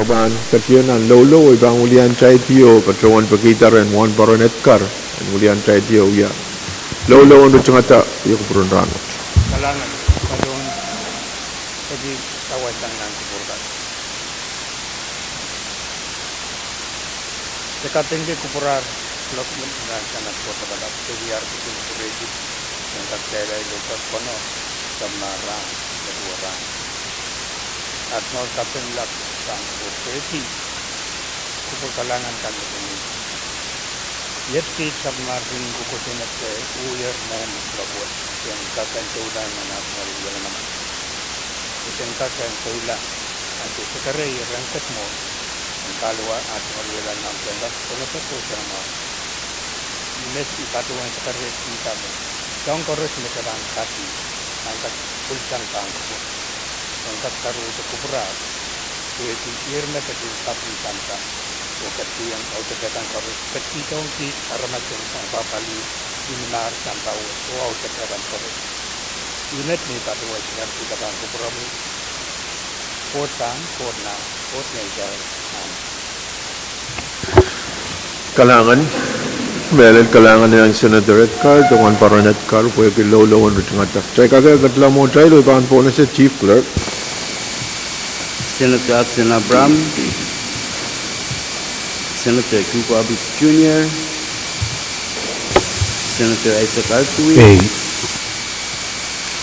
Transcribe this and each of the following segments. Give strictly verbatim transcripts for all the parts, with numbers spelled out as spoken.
Pahn ketieu nan loulou, I pahn wiliandi oh patohwan pekihda rehn Wahnpoaron Edgar en wiliandi oh wia loulou en ritingada wia kupwuren rahnwet. Kalahngan, patohwan peki sawas sang nan kupwur kan. Se kadeik kupwur ar lok nan sanak ko lapalap, peki ar kisin kupwurehdi, en kak kailai loutak kono, samwa rahn, me duwe rahn. At mwo kaping lap sang kupwur peki, kupwur kalahngan kan me kumi. Iet kiht sapwellimomwi rin kokohsang me se uhier mwo me kuloak wet, en kak en doula nan at mwo wiewiahla manaman. Sen kak en doula, ahnsou sekerei rehn ket mwo, en kaluwa at mwo wiewiahla manaman, en kak konoset oh sangmau. Ih me I patohwan sekerei kihda me soang koaros me se pahn kadi, en kak pwilsang pahn kupwur. En kak karuhda kupwur ah, pwehki ih me ketin kaping sampah, oh ketin audepe kan koaros, ketin dohng kiht aramas en sang pahpali, imwin ar sampah wet, oh audepe kan koaros. Ih met me I patohwan sekerei kihda pahn kupwuromwi, Koht Sahm, Koht Nah, Koht Ngehn Sarawi. Amen. Kalahngan, mehlel kalahngan en Senator Edgar, de Wahnpoaron Edgar, pwehki loulou en ritingada. Kitail kak ketila mwohtail oh I pahn pohnese Chief Clerk. Senator Addison Abraham, Senator Q Bobbitt Junior, Senator Isaac Artui, ei.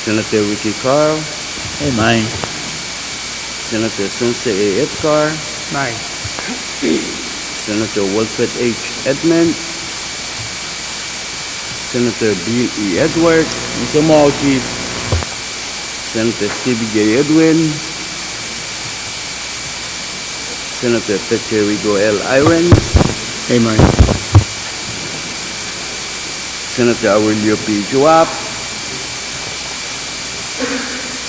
Senator Ricky Carl, ei, mai. Senator Sense A. Edgar, mai. Senator Wilfred H. Edmund, Senator Bill E. Edward, ih soumwahu Chief. Senator Stevie J. Edwin, Senator Federico L. Irons, ei, mai. Senator Aurelio P. Schwab,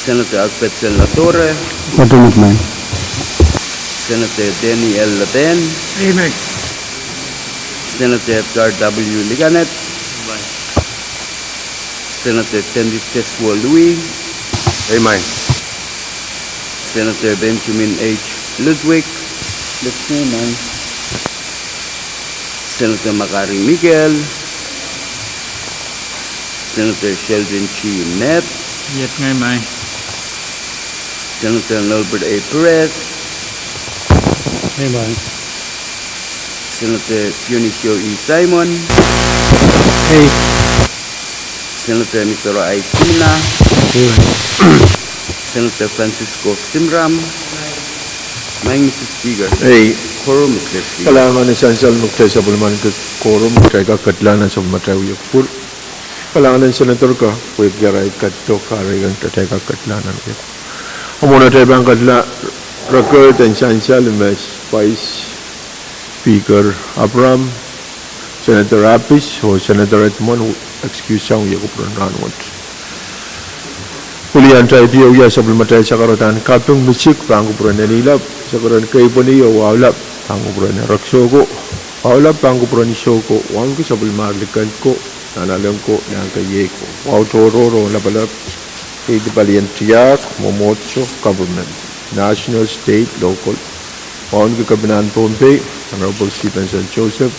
Senator Alfred Senatore, patohwan, mai. Senator Danny L. Leben, ei, mai. Senator Edgar W. Liganet, mai. Senator Dennis Tesfuo Louis, ei, mai. Senator Benjamin H. Ludwig, ei, mai. Senator McGarry Miguel, Senator Sheldon G. Knapp, iet ngehi, mai. Senator Norbert A. Perez, ei, mai. Senator Dionisio E. Simon, ei. Senator Mitoro I. Sina, ei. Senator Francisco Simram, mai, Mister Speaker. Ei. Koaros me kitail. Kalahngan en sansal me kitail sapwellimaniki koaros me kitail kak ketila nan sapwellimatail wia kupwur. Kalahngan en Senator ka, pwehki arail ketido, kahrehiong kitail kak ketila nan wia. Mwohn atail pahn ketila, record en sansal me Vice Speaker Abraham, Senator Appis, oh Senator Edmund, excuse sang wia kupwuren rahnwet. Wiliandi oh wia sapwellimatail sakaradahn kaping, misik pahn kupwuren Enilap, sakaradahn Keipweni oh Waulap pahn kupwuren Ereksoko, Waulap pahn kupwuren Isoko, wauneki sapwellimar Likend ko, Nahnalek ko, Nahnkeiei ko, Wau Tohrohr oh Lapalap, Keidi Palien Tiahk, Mwomwohdiso, government, national, state, local, wauneki Kepinahn Pohnpei, Honorable Stevenson Joseph,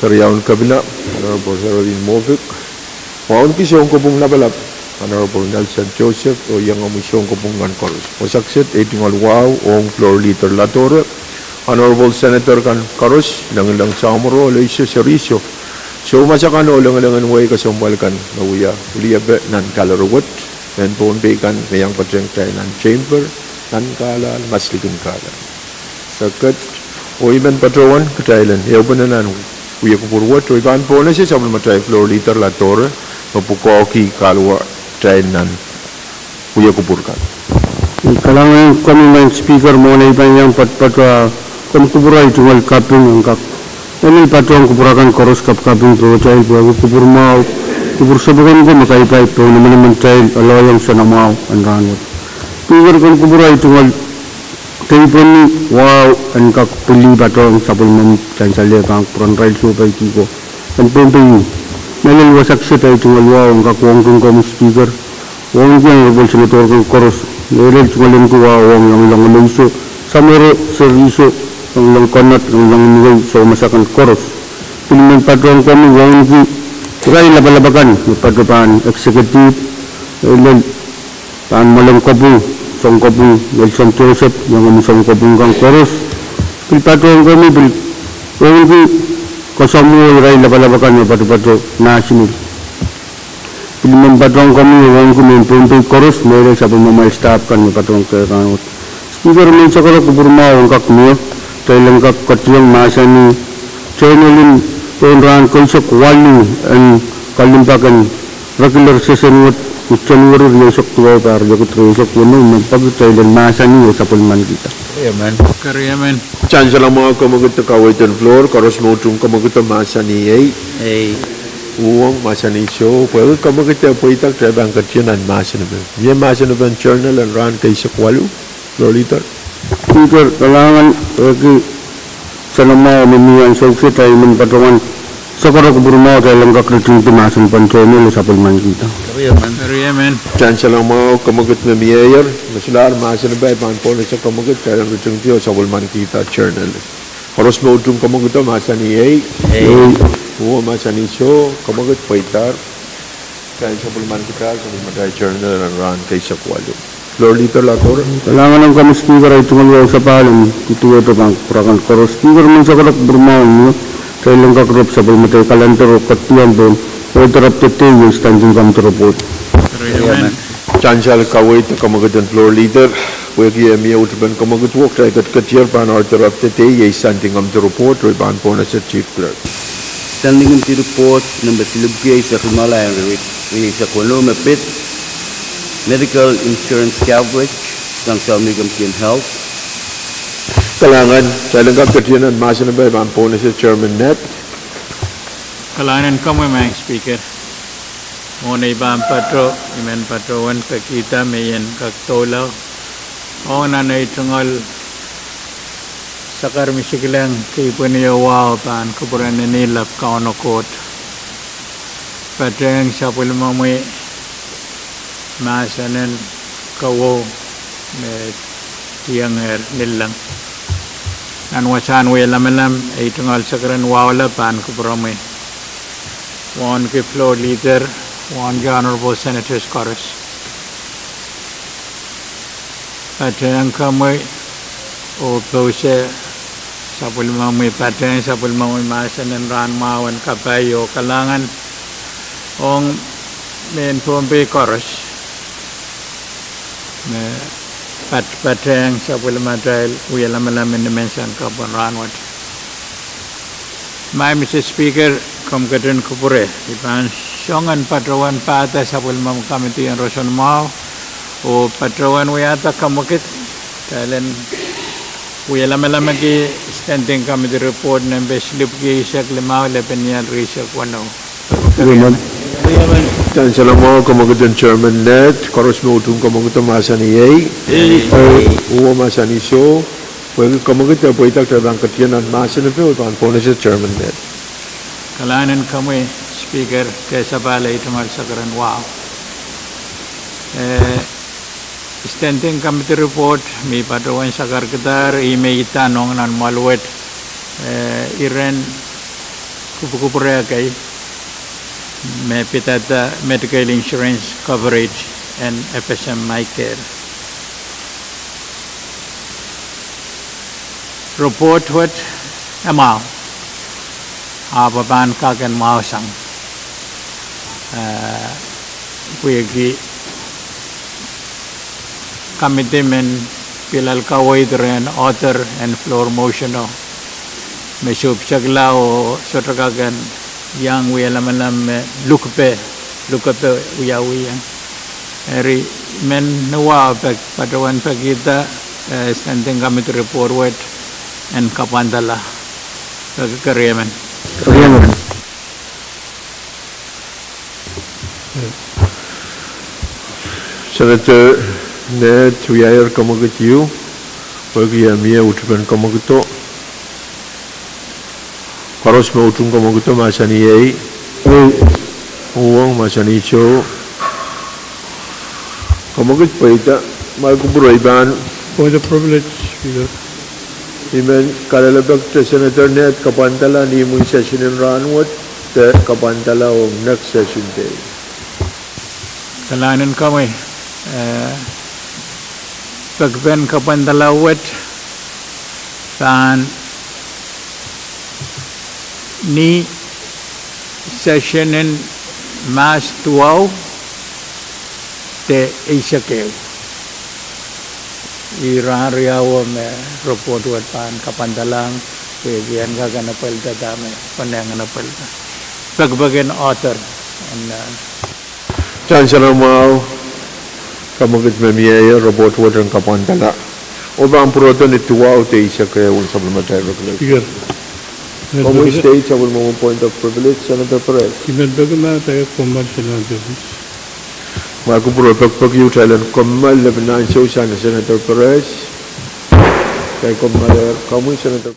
Keriaun Kepina, Honorable Heraldine Moffitt, wauneki Sounkopwung Lapalap, Honorable Nelson Joseph, oh iengomwi Sounkopwung kan koaros. Wasa kiset ei tungoal wahu ong Floor Leader Latore, Honorable Senator kan koaros, lengileng samworo, leisek, serihsek, soumas akan oh lengilengen wehi kesempwal kan me wia wiliepe nan gallery wet, mehn Pohnpei kan me iang patehng kitail nan chamber, nan kahlahl, maslikin kahlahl. Seket, oh I men patohwan kitail en ehupene nan wia kupwur wet, oh I pahn pohnese sapwellimatail Floor Leader Latore, me pwukoahki kahluwa kitail nan wia kupwur kan. Kalahngan en komwi, Madam Speaker, mwohn ei pahn iang patopato, komw kupwur ei tungoal kaping en kak. Mehlel patohwan kupwur akan koaros kapkaping pohtail pwehki kupwur mwahu, kupwur sapwokon ko me kaipai pohn emenemen kitail, alohiong soanamwahu en rahnwet. Speaker, komw kupwur ei tungoal Keipweni, wahu en kak pwili patohwan sapwellimomwi sansal eh pahn kupwuren irail sohpeidi ko. En Pohnpei, mehlel wasa kiset ei tungoal wahu en kak wauneki komwi Speaker, wauneki Honorable Senator kan koaros, mehlel tungoal enki wahu ong Iang Ilong Leisek, Samworo, Seriso, Longolong Konot, Longolong Niwei, Soumas akan koaros. Pil men patohng komwi wauneki irail lapalap akan me patohwan executive, e lel pahn Mwaleng Kopwung, Soun Kopwung Nelson Joseph, iangomwi Soun Kopwung kan koaros. Pil patohng komwi pil wauneki koasoamwo irail lapalap akan me patopato national. Pil men patohng komwi wauneki mehn Pohnpei koaros, mehlel sapwellimamwail staff kan me patohng kehkan wet. Speaker, menseng koaros, kupwurmwahu en kak mie, kitail en kak ketieng mahsanih journal en pohn rahn keisek waluh en kalimpak en regular session wet, ni January rieisek duwau, pahr riekid rieisek weneu, me peki kitail en mahsanih oh sapwellimanikihda. Amen. Kari amen. Kitail en salamwahu, kamwekid kaweid en floor, koaros me utung kamwekid mahsanih ei. Ei. Uhwong mahsanih soh, pwehki kamwekid pweida, kitail pahn ketieng nan mahsen epe. Mie mahsen epen journal en rahn keisek waluh, floor leader. Speaker, kalahngan, pwehki salamwahu me mie ansou kiset, kitail men patohwan sakaro kupwurmwahu, kitail en kak ritingdi mahsen epen journal oh sapwellimanikihda. Kari amen. Kari amen. Kitail en salamwahu, kamwekid me mieier, me solahr mahsen epe pahn pwonese kamwekid, kitail en ritingdi oh sapwellimanikihda journal. Koaros me utung kamwekido mahsanih ei. Ei. Uhwong mahsanih soh, kamwekid pweidahr. Kitail sapwellimanikihda, sapwellimatail journal en rahn keisek waluh. Floor leader Lakor. Kalahngan en komwi Speaker, ei tungoal wahu sapahl en duwehte pahn kupwur akan koaros. Speaker, menseng koaros, kupwurmwahu en mie, kitail en kak rep sapwellimatail calendar oh ketieng pohn weather update, standing committee report. Kitail en kaweid kamwekid en floor leader, pwehki e mie uhdepen kamwekid wet, kitail ketiketier pahn weather update, standing committee report, re pahn pwonese chief clerk. Standing committee report, nempe silipwiki eisek limala en rieisek weneu me pid medical insurance coverage sang Sahm Committee on Health. Kalahngan, kitail en kak ketieng nan mahsen epe pahn pwonese chairman Ned. Kalahngan en komwi Madam Speaker. Mwohn ei pahn patoh, I men patohwan pekihda me I en kak doula ong nan ei tungoal sakar me I sikihleng kihpwinio wahu pahn kupwuren Inenlap Kauno Koht. Patehng sapwellimomwi mahsenen kowe me tiengehr nilleng. Nan wasahn wie lamalam, ei tungoal sakar en wahula pahn kupwuromwi. Wauneki floor leader, wauneki honorable senators koaros. Patehng komwi oh pousehla sapwellimomwi, patehng sapwellimomwi mahsenen rahn mwahu en kapai oh kalahngan ong mehn Pohnpei koaros me pat, patehng sapwellimatail wie lamalam en nimenseng kapw en rahn wet. Madam Speaker, komw ketin kupwure, I pahn song en patohwan pahda sapwellimomwi committee en roson mwahu oh patohwan wiahda kamwekid, kitail en wie lamalamki standing committee report nempe silipwiki eisek limau, lepin ial rieisek weneu. Kitail en salamwahu kamwekid en chairman Ned, koaros me utung kamwekido mahsanih ei. Ei. Uhwong mahsanih soh, pwehki kamwekid pweida, kitail pahn ketieng nan mahsen epe pahn pwonese chairman Ned. Kalahngan en komwi Speaker, kehlail ei tungoal sakar en wahu. Eh, standing committee report me I patohwan sakarkidahr, ih me I idanong nan mwoahl wet, eh, iren kupwukupwure kei me pidada medical insurance coverage en FSM MyCare. Report wet e mwahu, ahpw e pahn kak en mwahusang, eh, pwehki committee men pil kaweid rehn author en floor motion o me sohpeisek lao sohte kak en iang wie lamalam me lukepe, lukepe wiawi iang. Eri I men ni wahu patohwan pekihda, eh, standing committee report wet en kapwandala. Peki keriemen. Senator Ned, wiahier kamwekid ehu, pwehki e mie uhdepen kamwekido. Koaros me utung kamwekido mahsanih ei. Uhwong mahsanih soh. Kamwekid pweida, mwail kupwure pahn. For the privilege, Speaker. I men kalelapak te Senator Ned kapwandala ni imwin session en rahnwet, de kapwandala ong next session day. Kalahngan en komwi, eh, pekpen kapwandala wet pahn ni session en Mahs duwau de eisek ehu. Ih rahn riau me report wet pahn kapwandalahng, pwe I en kak en apwalda dahme konehng en apwalda. Pekpek en author en, eh, Chancellor mwahu, kamwekid me mie, report wet en kapwandala. Oh pahn pwurodo ni duwau de eisek ehu en supplementary regulation. Speaker, komwi state sapwellimomwi point of privilege, Senator Perez. I men peki ma kitail kommoal Senator Perez. Ma kupwure pekpeki kitail en kommoal lepin ansou sang Senator Perez. Kitail kommoal, komwi Senator.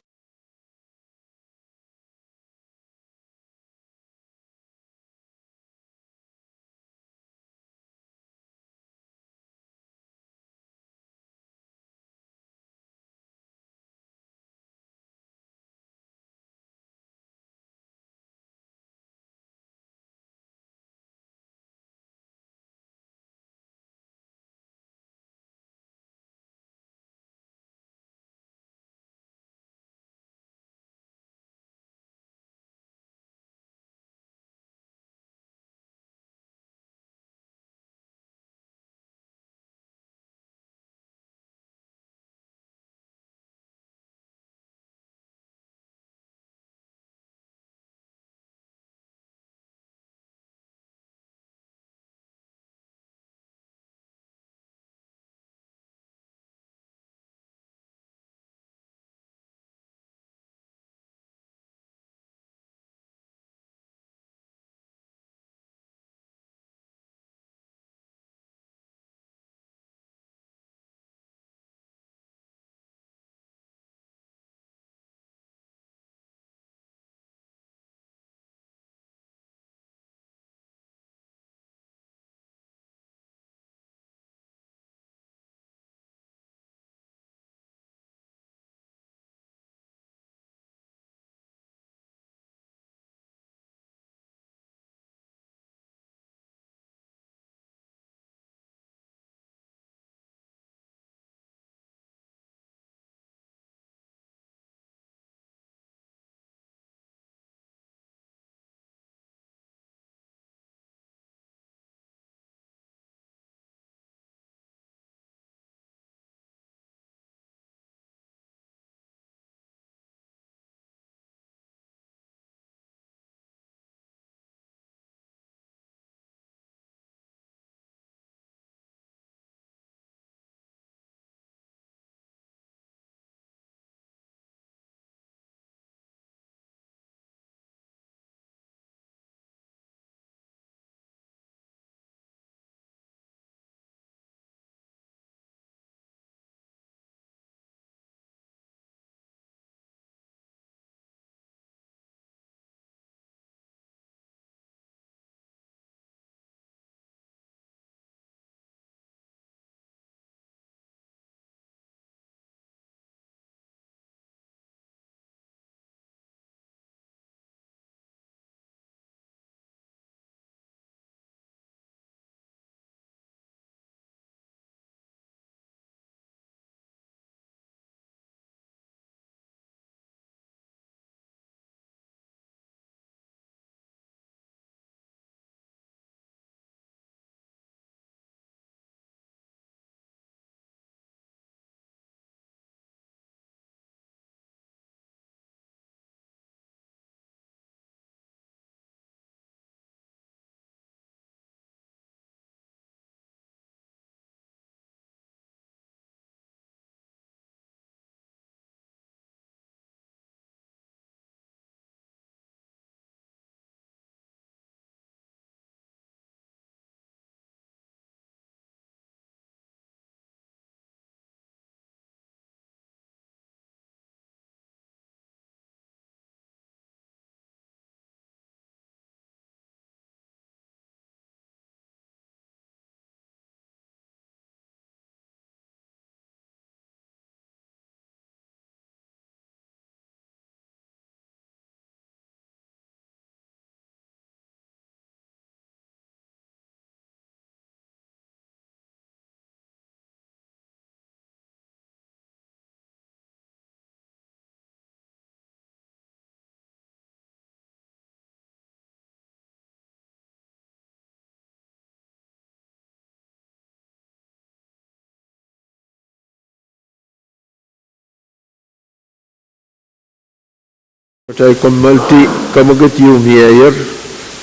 Kitail kommoaldi, kemwekid ieu mieier,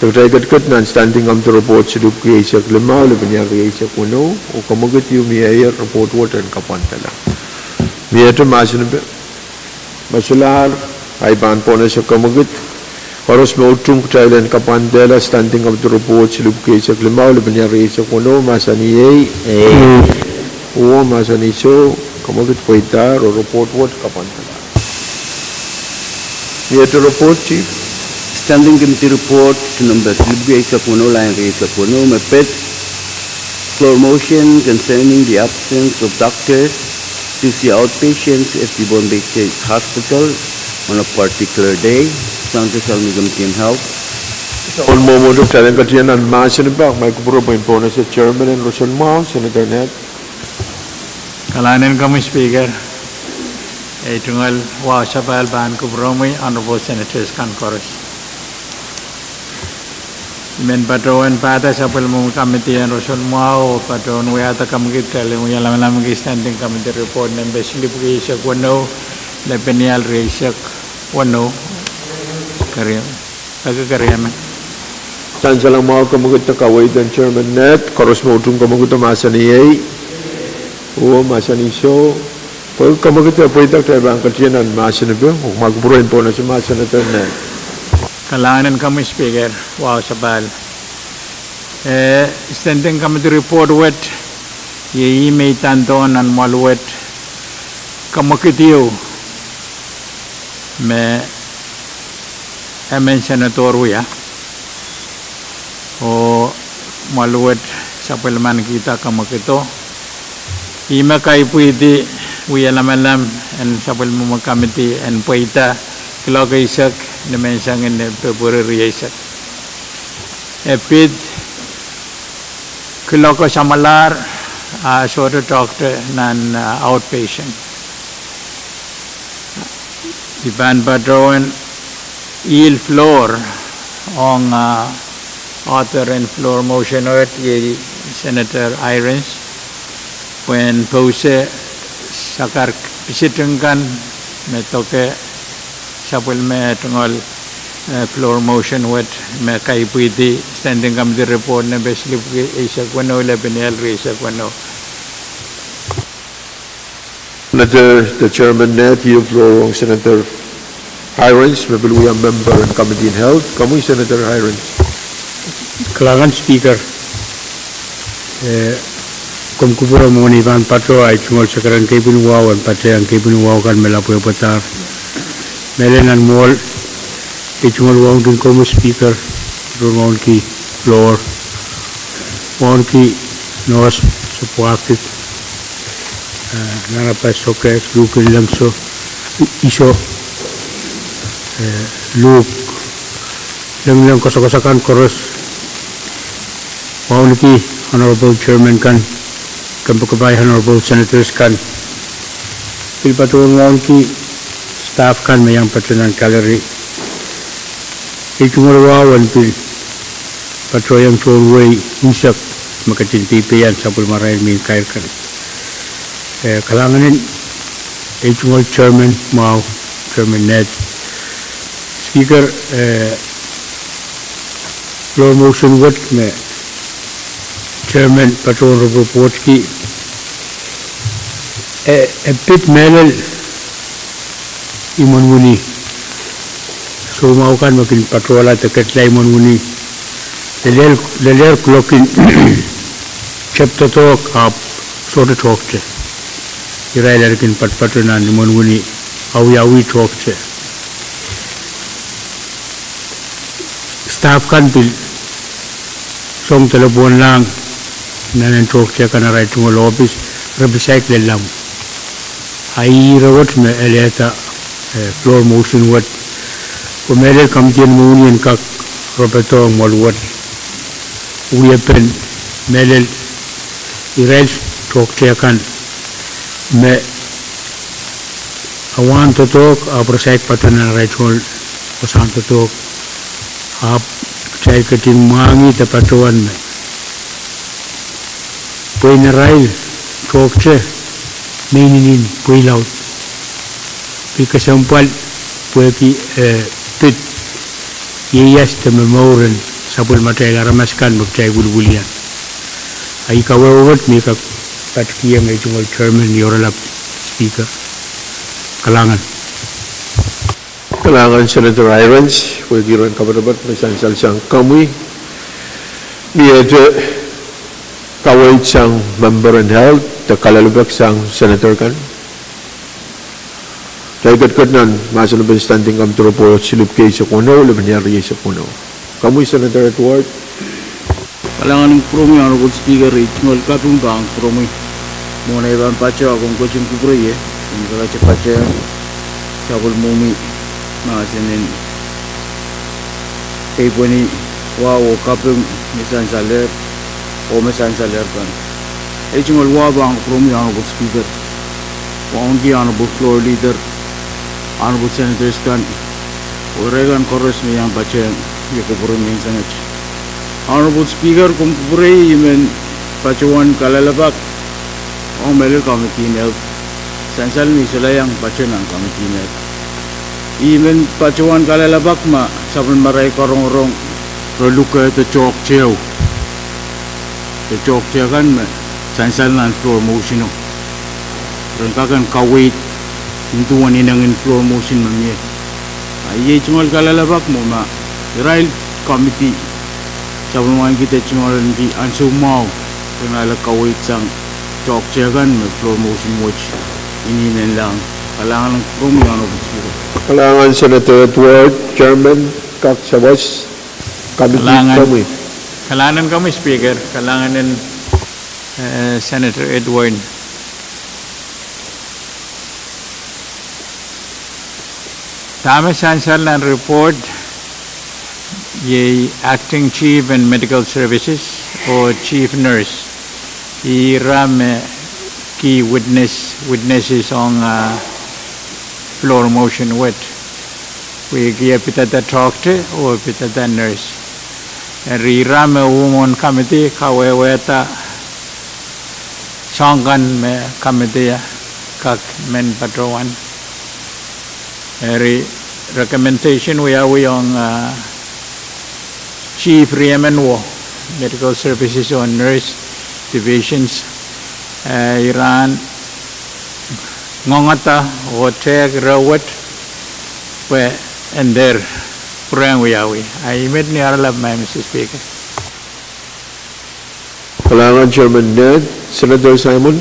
de kitail ketiket nan Standing Committee Report silipwiki eisek limau, lepin ial rieisek weneu, oh kemwekid ieu mieier, report wet en kapwandala. Miehte mahsen me, me solahr, ahi pahn pohnese kemwekid, koaros me utung kitail en kapwandala Standing Committee Report silipwiki eisek limau, lepin ial rieisek weneu, mahsanih iei, eh, oh mahsanih soh, kemwekid pweidahr, oh report wet kapwandala. Miehte report, Chief. Standing Committee Report number silipwiki eisek weneu, lain rieisek weneu, me pid floor motion concerning the absence of doctors to see outpatients at the Pohnpei State Hospital on a particular day. Sang te Salmi Committee on Health. Soangen mwomwohdiso kitail en ketin nan mahsen pak, ma kupwure pwehn pohnese Chairman en roson mwahu, Senator Ned. Kalahngan en komwi Speaker, ei tungoal wahu sapahl pahn kupwuromwi Honorable Senators kan koaros. I men patohwan pahda sapwellimomwi committee en roson mwahu oh patohwan wiahda kemwekid kitail en wia lamalam ki Standing Committee Report number silipwiki eisek weneu, lepin ial rieisek weneu. Kerieme. Peki kerieme. Sansal mwahu kemwekid, de kaweid en Chairman Ned, koaros me utung kemwekid mahsanih iei, oh mahsanih soh, pwehki kemwekid pweida kitail pahn ketin nan mahsen me, oh ma kupwure en pohnese ma Senator Ned. Kalahngan en komwi Speaker, wahu sapahl. Eh, Standing Committee Report wet, iei ih me I tandohng nan mwoahl wet, kemwekid ieu me emen Senator wia, oh mwoahl wet sapwellimanikihda kemwekido. Ih me kaipwidi wia lamalam en sapwellimomwi committee en pweida kuloak eisek ni menseng ni Pwehpwuri rieisek. E pid kuloko samwalahr, a sohte doctor nan, ah, outpatient. I pahn patohwan ihl floor ong, ah, author en floor motion wet, iei Senator Hirons, pwehn pouse sakar pisitin kan me doke sapwellime tungoal, eh, floor motion wet me kaipwidi Standing Committee Report number silipwiki eisek weneu, lepin ial rieisek weneu. Senator, de Chairman Ned, iei floor ong Senator Hirons, me pil wia member en Committee on Health. Komwi Senator Hirons. Kalahngan Speaker. Eh, komw kupwure mwohn ei pahn patoh ahi tungoal sakaradahn keipwin wahu en patehng keipwin wahu kan me lapwehpwadahr. Mehlel nan mwoahl, ei tungoal wauneki komwi Speaker, patohwan wauneki floor, wauneki nohs, sapwakid, eh, nanapas, sokehs, luhk en lengso, iso, eh, luhk, lengleng, koasokoasoakan koaros. Wauneki Honorable Chairman kan, kompoakepahi Honorable Senators kan, pil patohwan wauneki staff kan me iang pato nan gallery. Ei tungoal wahu en pil patohwan tohn wehi unsek me ketin peipeian sapwellimarail mehn kair kan. Eh, kalahngan en ei tungoal Chairman mwahu, Chairman Ned. Speaker, eh, floor motion wet me Chairman patohwan report ki, eh, e pid mehlel imwen wini. Soumwahu kan me kin patohla de ketla imwen wini. Lelehr, lelehr kuloak en tep doadoahk ahpw sohte toahkte. Irail ahr kin patopato nan imwen wini, awiawi toahkte. Staff kan pil song delepwohnlahng nan en toahkte kan arail tungoal ohpis, re pisaik lel lamw. A ih ire wet me elehda, eh, floor motion wet. Pwe mehlel kamidien mwohni en kak repedohng mwoahl wet. Wiepen mehlel irail toahkte kan me awahn doadoahk ahpw re saik patoh nan arail tungoal wasahn doadoahk. Ahpw kitail ketin mwahngih de patohwan me pweinen arail toahkte me inenen pweilaud. Pil kesempwal pwehki, eh, Pid, ieias de me mouren sapwellimatail aramas kan me kitail pwilipwilien. A ih kawehwe wet me I kak patikihong ei tungoal chairman ni oralap, Speaker. Kalahngan. Kalahngan Senator Hirons, pwehki ren kapotopoat me sansal sang komwi. Mie de kaweid sang member en held de kalelapak sang senator kan. Kitail ketiket nan mahsen en Standing Committee Report silip kei sekuno, lepin riei sekuno. Komwi Senator Edward. Kalahngan en kupwuromwi Honorable Speaker, ei tungoal kaping pahn kupwuromwi. Mwohn ei pahn patohwan komw ketin kupwure ie, en kak patohwan sapwellimomwi mahsen en keipweni wahu oh kaping me sansalehr, oh me sansalehr kan. Ei tungoal wahu pahn kupwuromwi Honorable Speaker, wauneki Honorable Floor Leader, Honorable Senators kan, oh irail kan koaros me iang patohwan ie kupwure menseng et. Honorable Speaker, komw kupwure I men patohwan kalelapak ong mehlel committee en health, sansal me I solahr iang patohwan nan committee en health. I men patohwan kalelapak ma sapwellimarail karongorong re lukehda toahkte, de toahkte kan me sansal nan floor motion o ren kak en kaweid nin duwen inengin floor motion me mie. A iei tungoal kalelapak mwo ma irail committee sapwellimatail kid tungoal en ki ansou mwahu ren ale kaweid sang toahkte kan me floor motion wet inenen lahng. Kalahngan en kupwuromwi Honorable Speaker. Kalahngan Senator Edward, Chairman, kak sawas. Committee, kalahngan, komwi. Kalahngan en komwi Speaker, kalahngan en, eh, Senator Edward. Dahme sansal nan report, iei Acting Chief en Medical Services oh Chief Nurse. Ira me key witness, witnesses ong, ah, floor motion wet. Pwehki e pidada toahkte oh pidada nurse. Eri ira me uhwong committee kawehwehda soahng kan me committee kak men patohwan. Eri recommendation wiawi ong, ah, chief riemen wo, medical services oh nurse divisions, eh, ira en ngoangada oh tehk ire wet pwe en dehr pwurehng wiawi. A I met ni oralap, Madam Speaker. Kalahngan Chairman Ned, Senator Simon.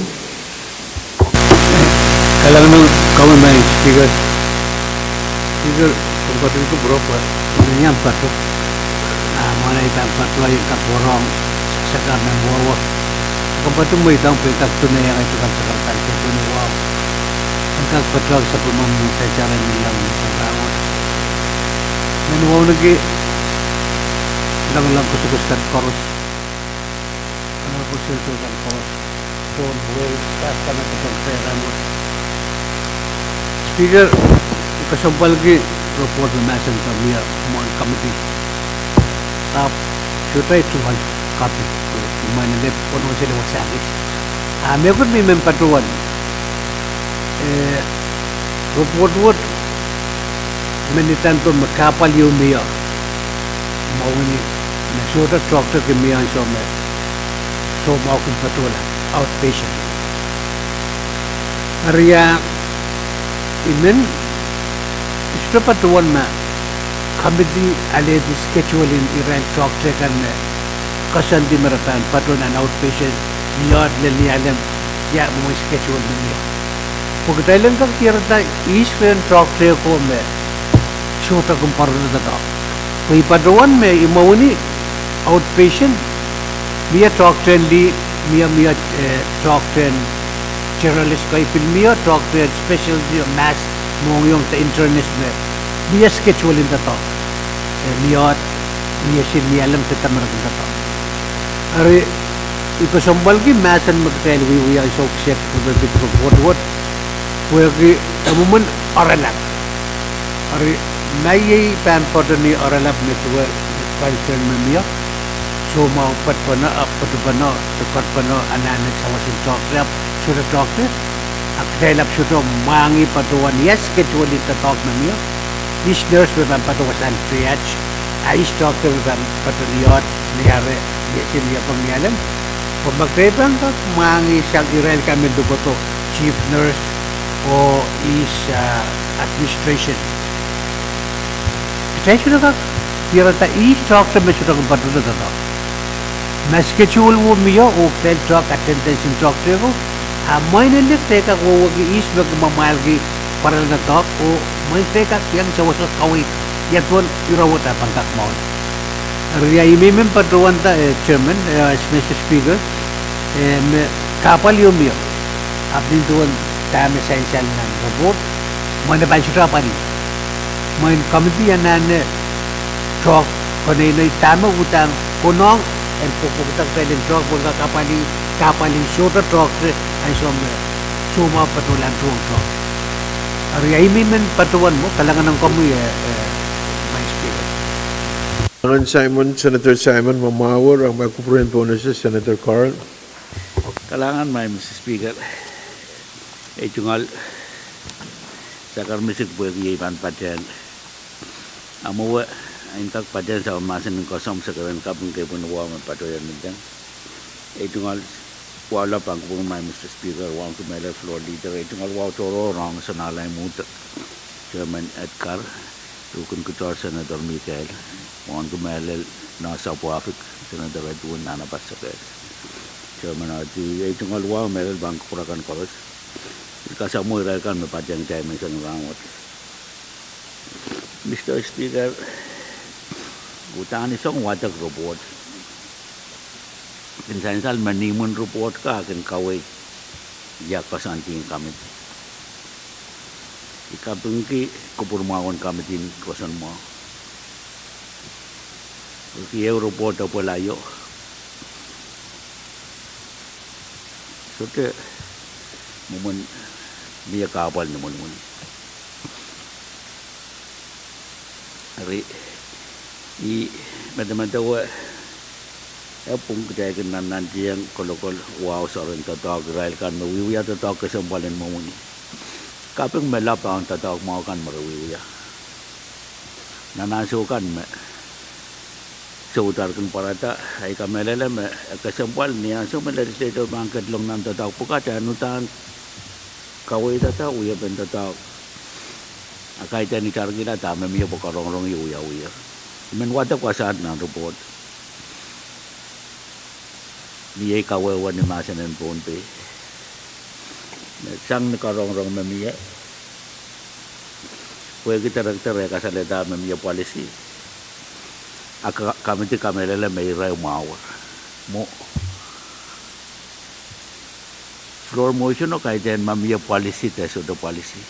Kalahngan en komwi Madam Speaker. Speaker, komw ketin kupwure pwe I men iang patoh. Ah, mwohn ei pahn patohwan kak rong sakasakan me mwowe. Komw ketin mweidohng pwe I kak tungoal iang ei tungoal sakasakan keipweni wahu. En kak patohwan sapwellimomwi me sansal en iang me sarawi. Men wauneki lengileng koasoakoasoakan koaros. Speaker, I kesempwalki report me mahsen pwe mie mwohn committee. Ahpw sohte tungoal copy, I men lep onweseli wasa kis. A mehkot me I men patohwan, eh, report wet me nidahn pwe me kahpwal ieu mie, mwohni, me sohte toahkte kin mie ansou me soumwahu kin patohla, outpatient. Eri I men, I sohte patohwan ma committee alehdi schedule en irail toahkte kan me koasoandi me re pahn patoh nan outpatient, mie lel ni alem, ia mwomwen schedule me mie. Pwe kitail en kak diarada ihs rehn toahkte ko me sohte kin patohla doadoahk. Pwe I patohwan me I mwohni outpatient, mie toahkte en lih, mie, mie, eh, toahkte en generalist, kei pil mie toahkte en specialty, mahs, mohngiong de internist me mie schedule en doadoahk. Eh, mie, mie sil ni alem de dahme re kin doadoahk. Eri I kesempwalki mahsen me kitail wiewia ansou kiset pwurpwurki report wet, pwehki e mwomwen oralap. Eri ma iei pahn patohwan ni oralap me duwe concern me mie, soumwahu patpene, ahpw patpene, de patpene anahne sawas en toahkte, ahpw sohte toahkte, a kitail ahpw sohte mwahngih patohwan ia schedule en doadoahk me mie. Each nurse me pahn patohwan sang triage, a each doctor me pahn patohwan iot ni ara, ni ese ni apwang ni alem. Pwe ma kitail pahn kak mwahngih sang irail kan me lukodo chief nurse oh each, ah, administration, kitail sohte kak diarada each doctor me sohte kin patohwan doadoahk. Ma schedule wo mie oh kitail doadoahk attendance en doctor ko, a mwein ele kitail kak wehwehki each me kin mwamwahlki pwarala doadoahk oh mwein kitail kak iang sawas kaweid ia duwen ire wet a pahn kak mwahuki. Eri ia I men men patohwanda, eh, Chairman, eh, Mister Speaker, eh, me kahpwal ieu mie. Ahpw nin duwen dahme sansal nan report, mwein e pahn sohte apwalih. Mwein committee anahne doadoahk konehng dahme uhdahn konehng en pwopwokda kitail en doadoahk pwe en kak apwalih, kahpwalih sohte doadoahk te ansou me soumwahu patohlahng tuhwong doadoahk. Eri ia I men men patohwan mwo, kalahngan ong komwi, eh, eh, Madam Speaker. Kalahngan Simon, Senator Simon, me mwahuer, ahpw me kupwuren pohnese Senator Carl. Kalahngan Madam Speaker. Ei tungoal sakar misik pwehki ei pahn patehng. A mwowe, en kak patehng sapwellimomwi mahsen en koasoandi, sakar en kaping kepwin wahu me patohwan mihmi. Ei tungoal wahu lap pahn kupwuren Madam Mister Speaker, wahu kemehlel Floor Leader, ei tungoal wahu tohrohr ong Sonahlai Muhto, Chairman Edgar, Rukin Kutor, Senator Mikael, wahu kemehlel Noah Sapwahfik, Senator Edwin Annapasekehl, Chairman Adi, ei tungoal wahu mehlel pahn kupwur akan koaros. Kasamwo irail kan me patehng kitail menseng rahnwet. Mister Speaker, uhdahn I song wadek report. Kin sansal me ni imwin report ka kin kaweid ia koasoandien committee. I kapingki kupwur mwahu en committee en koasoandi mwahu. Pwehki ehu report apwalaio sohte mwomwen mie kahpwal ni mwomwen. Eri I medemedewe e pwung kitail kin nannantieng kolokol wahu soaren doadoahk irail kan me wiewia doadoahk kesempwal en mwomwen. Kaping me lap ong doadoahk mwahu kan me re wiewia. Nan ansou kan me soudar kin pwarada, I kamehlele me e kesempwal ni ansou me legislature pahn ketilong nan doadoahk pwukat en uhdahn kaweidada wiepen doadoahk. A kaidehn itarkihla dahme mie pwe karongrong ie wiawiher. I men wadek wasaht nan report. Mie kawehwe ni mahsen en Pohnpei me sang ni karongorong me mie, pwehki director e kasalehda me mie policy, a ka-, committee kamehlele me irail mwahuer. Mwo floor motion o kaidehn ma mie policy de sohte policy.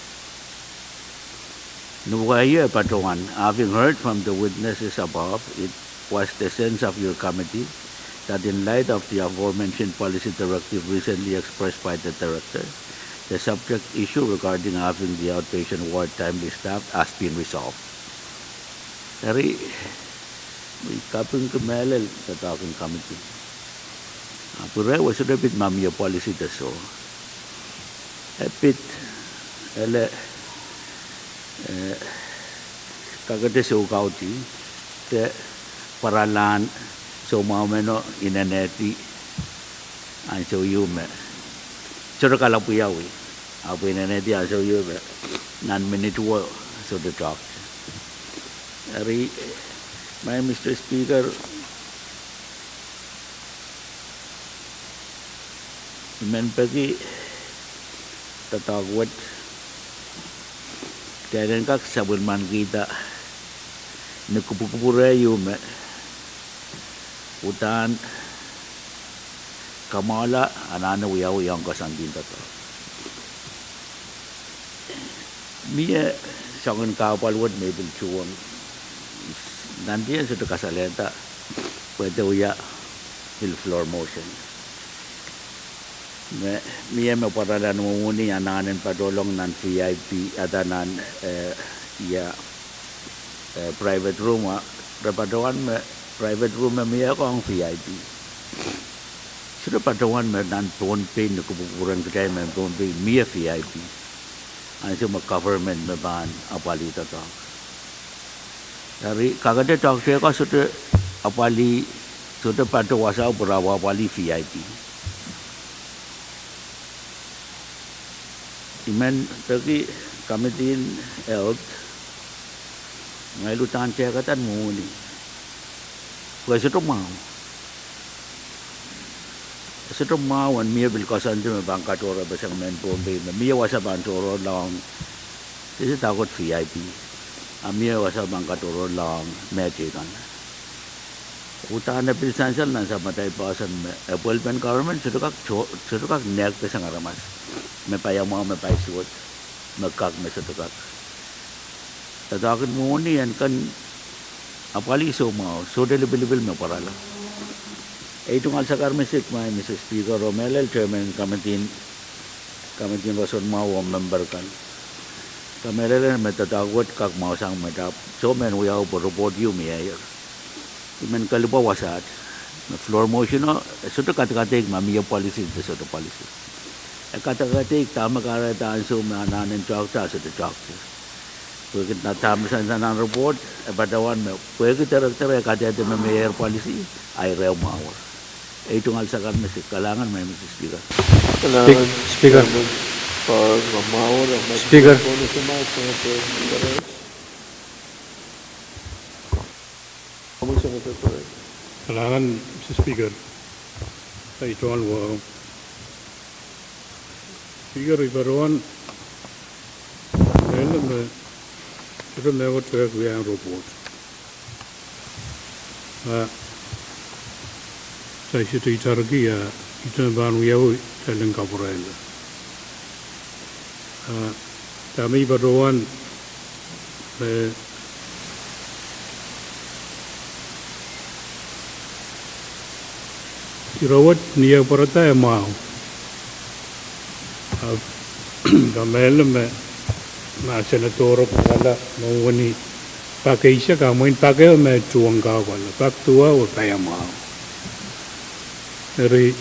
Ni wai e patohwan, having heard from the witnesses above, it was the sense of your committee that in light of the aforementioned policy directive recently expressed by the director, the subject issue regarding having the outpatient ward timely staffed has been resolved. Eri, I kapingki mehlel doadoahk en committee. Ahpw ire wet sohte pid ma mie policy de soh. E pid, ele, eh, kakete soukautih de pwaralahn soumwahu meno inenehdi ansou ieu me sohte kalap wiawi. Ahpw inenehdi ansou ieu me nan minit wo sohte doadoahk. Eri, Madam Mister Speaker, I men peki doadoahk wet kitail en kak sapwellimanikihda ni kupwukupwure ieu me uhdahn kamwahula anahne wiawi ong koasoandien doadoahk. Mie soangen kahpwal wet me I pil tuhwong, nantihong sohte kasalehda pwe de wia pil floor motion. Me, mie me pwarala ni mwomwen anahnen patohlong nan V I P, ada nan, eh, ia, eh, private room a, re patohwan me private room me mie ong V I P. Sohte patohwan me nan Pohnpei ni kupwukupwuren kitail mehn Pohnpei mie V I P. Ansou me government me pahn apwalih doadoahk. Eri, kakete toahkte ko sohte apwalih, sohte patoh wasao pwe re apwalih V I P. I men peki Committee en Health, ngehi uhdahn tehkada mwohni. Pwe sohte mwahu. Sohte mwahu en mie pil koasoandi me pahn katohrehpeseng mehn Pohnpei me mie wasa pahn tohrohrlahng, sehse dahkot V I P. A mie wasa pahn katohrohrlahng mehteikan. Uhdahn e pil sansal nan sapwatail poahsoan me e pwelpen government sohte kak to-, sohte kak nehkpeseng aramas me paiamwahu, me paisuwed, me kak, me sohte kak. Doadoahk en mwohni en kin apwalih soumwahu, sohte lipilipil me pwarala. Ei tungoal sakar me sik, Madam Speaker, oh mehlel chairman committee, committee en roson mwahu oh member kan. Kamehlele me doadoahk wet kak mwahusang met ahpw soh mehn wiawi pwe report ieu mie. I men kalipwa wasaht me floor motion o, e sohte kadkadeik ma mie policy de sohte policy. E kadkadeik dahme kahrehda ansou me anahnen toahkte, sohte toahkte. Pwehki dahme sansal nan report, e patohwan me pwehki director e kadehde me mie policy, a ire mwahu. Ei tungoal sakar me sik, kalahngan Madam Speaker. Speak-, Speaker. Speaker. Kalahngan Mister Speaker. Ei tungoal wahu. Speaker, I patohwan mehlel me sohte mehkot pwehki wiahiong report. A, kitail sohte itarki, a, ihte me pahn wiawi kitail en kapwurehla. A, dahme I patohwan, e, ire wet ni eh pwarada e mwahu. Ahpw kamehlele me, ma Senator pwarala mwohni pak eisek, a mwein pak ehu me tuhwong kahpwal, pak duwau e paiamwahu. Eri,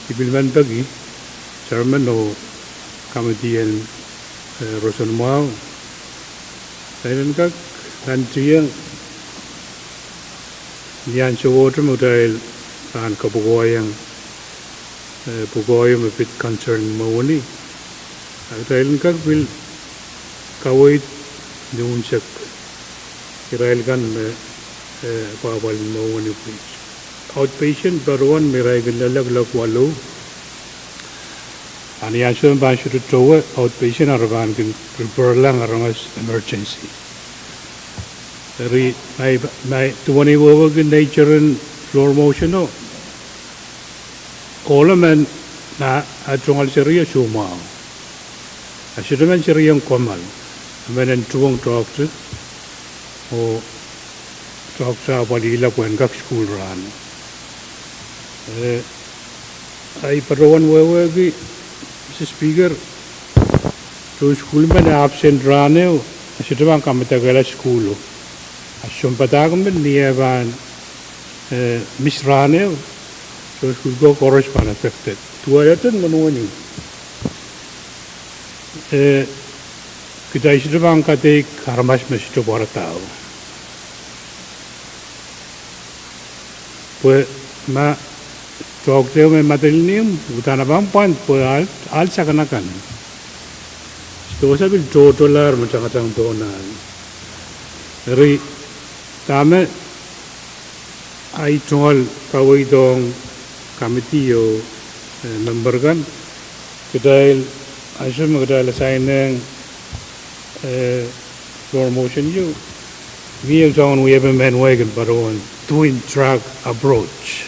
I pil men peki chairman oh committee en, e, roson mwahu, kitail en kak nantihong ni ansowohte me kitail pahn kapwukoaiong, e, pwukoa me pid concern mwohni, a kitail en kak pil kaweid ni unsek irail kan me, e, apwahpwalih mwohni pwis. Outpatient patohwan me irail kin lelek lok walu. A ni ansou me pahn sohte towe outpatient, a re pahn kin referlahng aramas emergency. Eri, ma I, ma I duwen ei wehwehki nature en floor motion o, ohlo men, ma, a tungoal serio soumwahu. A sohte men serien kommoal. A men en tuhwong toahkte, oh toahkte apwalihla pwehn kak sukuhl rahno. E, a I patohwan wehwehki, Mister Speaker, tohn sukuhl men e absent rahn ehu, a sohte pahn kamedekehla sukuhlo. A sounpadahk men ni eh pahn, e, miss rahn ehu, tohn sukuhl ko koaros pahn affected. Duwehte mwohni. E, kitail sohte pahn kadeik aramas me sohte pwarada. Pwe ma toahkte me madelinihmw, uhdahn e pahn pwand pwe ahl, ahl sakanakan. Sohte wasa pil tohtohlahr me tangatang pohn ahl. Eri, dahme ei tungoal kaweid ong committee oh, e, member kan, kitail, ansou me kitail assignehng, e, floor motion ieu, mie soangen wiepe mehn wai kin patohwan twin track approach.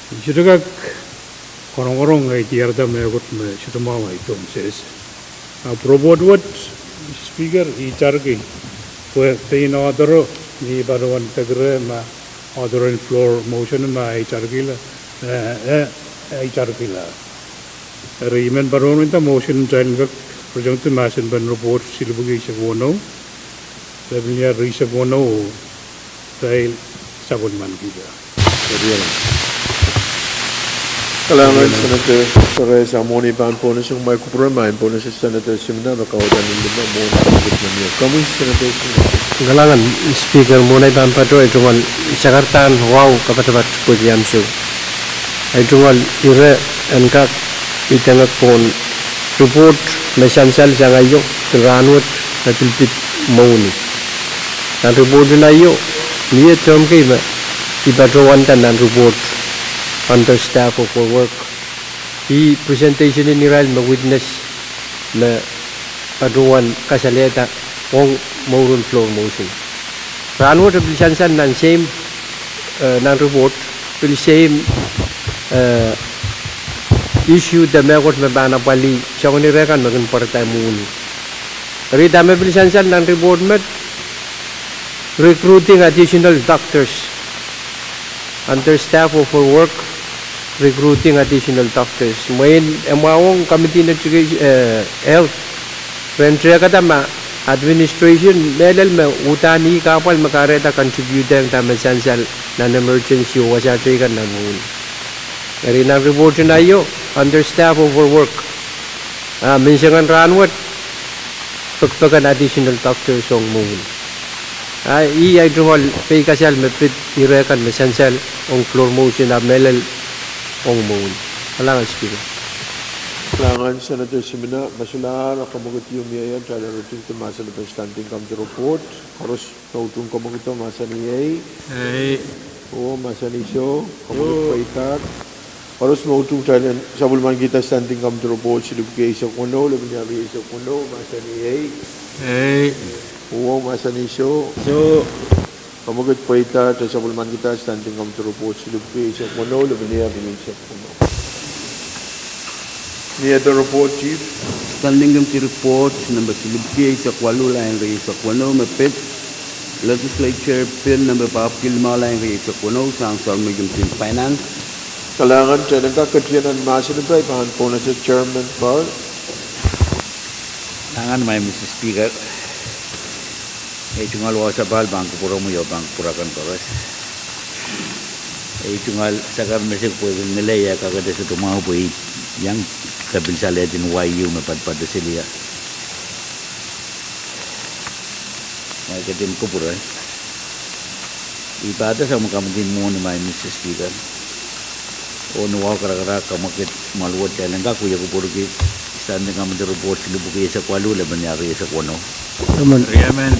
I sohte kak korongorong, ngehi diarada mehkot me sohte mwahu ei tohn sehse. Ahpw report wet, Speaker, I itarki pwe pein author o, ni patohwan peki reh ma author en floor motion ma e itarkihla, e, e, e itarkihla. Eri I men patohwan nda motion kitail en kak reject mahsen pen report silipwiki eisek weneu, lepin wia rieisek weneu, kitail sapwellimanikihla. Kalahngan Senator Perez, ah mwohn ei pahn pohnese, kumwail kupwure ma en pohnese Senator Simina me kauhda ni lime mwohn. Kalahngan Speaker, mwohn ei pahn patoh, ei tungoal sakarada en wahu kapatapat pwehki ansou. Ei tungoal ire en kak idengek pohn report me sansal sang aio, pil rahnwet, me pil pid mwohni. Nan report en aio, mie term kei me I patohwanda nan report under staff overwork. Ih presentation en irail me witness me patohwan kasalehda ong mouren floor motion. Rahnwet e pil sansal nan same, eh, nan report, pil same, eh, issue de mehkot me pahn apwalih soangen ire kan me kin pwarada mwohni. Eri dahme pil sansal nan report met, recruiting additional doctors. Under staff overwork, recruiting additional doctors. Mwein e mwahuong Committee en Education, eh, Health, ren tehkada ma administration mehlel me uhdahn ih kahpwal me kahrehda contribute-ehng dahme sansal nan emergency oh wasa teikan nan mwohni. Eri nan report en aio, under staff overwork. Ah, menseng en rahnwet, pekipek en additional doctors ong mwohni. Ah, ih ei tungoal peikasal me pid ire kan me sansal ong floor motion ah mehlel ong mwohni. Kalahngan Speaker. Kalahngan Senator Simina, ma solahr ah kamwekid ieu mie ie, kitail en ritingada mahsen en Standing Committee report. Koaros me utung kamwekid mahsanih ei. Ei. Oh, mahsanih soh, kamwekid pweida. Koaros me utung, kitail en sapwellimanikihda Standing Committee report silipwiki eisek weneu, lepin iang rieisek weneu, mahsanih ei. Ei. Oh, mahsanih soh. Soh. Kamwekid pweida, kitail sapwellimanikihda Standing Committee report silipwiki eisek weneu, lepin iang rieisek weneu. Standing Committee report number silipwiki eisek waluh, lain rieisek weneu, me pid Legislature Bill number papwiki limau, lain rieisek weneu, sang Soangen Committee en Finance. Kalahngan, kitail en kak ketin nan mahsen en pei pahn pohnese Chairman Carl. Kalahngan, Madam Speaker. Ei tungoal wahu sapahl pahn kupwuromwi oh pahn kupwur akan koaros. Ei tungoal sakar mesik pwehki ngilen kakete sohte mwahu pwe I iang kapilsalehdi wai ieu me padapadahk siliha. Mwahu ketin kupwure. I pahda sang me kamwekid mwohni, Madam Speaker. Oh ni wahu karakarahk, kamwekid mwoal wet, kitail en kak wia kupwurki Standing Committee report silipwiki eisek waluh, lepin iang rieisek weneu. Riemen.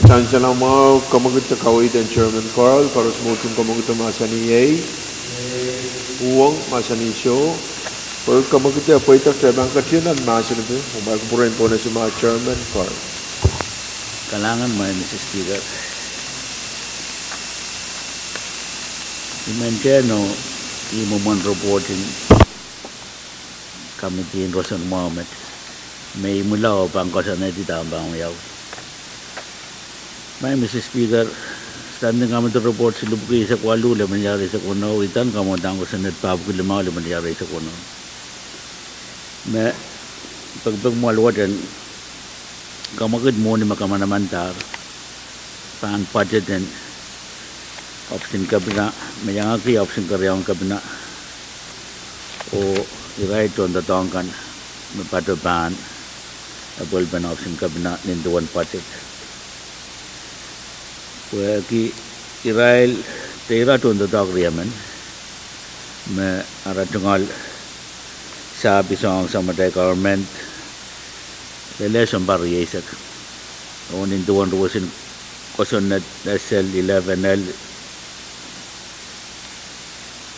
Sansal mwahu, kamwekid kaweid en Chairman Carl, koaros me utung kamwekid mahsanih ei. Uhwong, mahsanih soh. Pwe kamwekid pweida, kitail pahn ketin nan mahsen en pei, oh ma kupwuren pohnese ma Chairman Carl. Kalahngan, Madam Speaker. I men tehno, ih mwomwen report en committee en roson mwahu met me I imwila oh pahn koasoanehdi dahme pahn wiawi. Madam Speaker, Standing Committee report silipwiki eisek waluh, lepin iang rieisek weneu, I uhdahn kamwadang kosonned papwiki limau, lepin iang rieisek weneu, me pekipek mwoal wet en kamwekid mwohni me kamanamandahr pahn budget en ohpis en kepina, me iangahki ohpis en keriaun kepina, oh irail tohndoadoahk kan me patohwan apwalpen ohpis en kepina nin duwen budget. Pwehki irail, de ira tohndoadoahk riemen, me ara tungoal sahpis ong Samatail Government lel sounpar rieisek, oh nin duwen ruwesin kosonned, esel eleven el,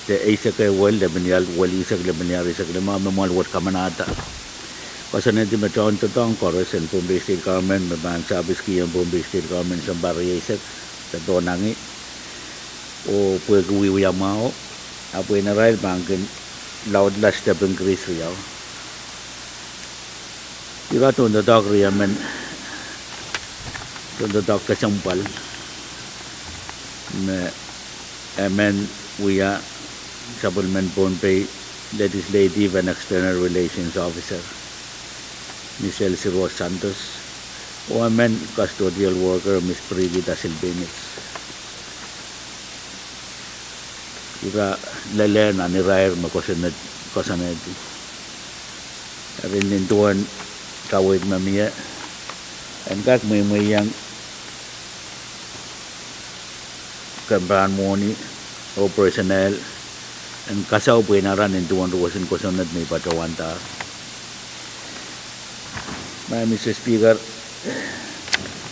de eisek ehu el, lepin iang welihsek, lepin iang rieisek limau, me mwoal wet kamanahda koasoanehdi me tohndoadoahk koaros en Pohnpei State Government me pahn sahpiskihong Pohnpei State Government sounpar rieisek de pohnangi, oh pwehki wiewia mwahu, ahpw irail pahn kin laudla step increase riau. Ira tohndoadoahk riemen, tohndoadoahk kesempwal, me emen wia sapwellimen Pohnpei Legislative and External Relations Officer, Miss Elsie Rose Santos, oh emen custodial worker, Miss Brigida Silvanus. Ira lel nan irair me kosonned, kosonned. Eri nin duwen kaweid me mie, en kak mweimweiong kempan mwohni oh personnel en kasau pweinara nin duwen ruwesin kosonned me I patohwanda. Madam Mister Speaker,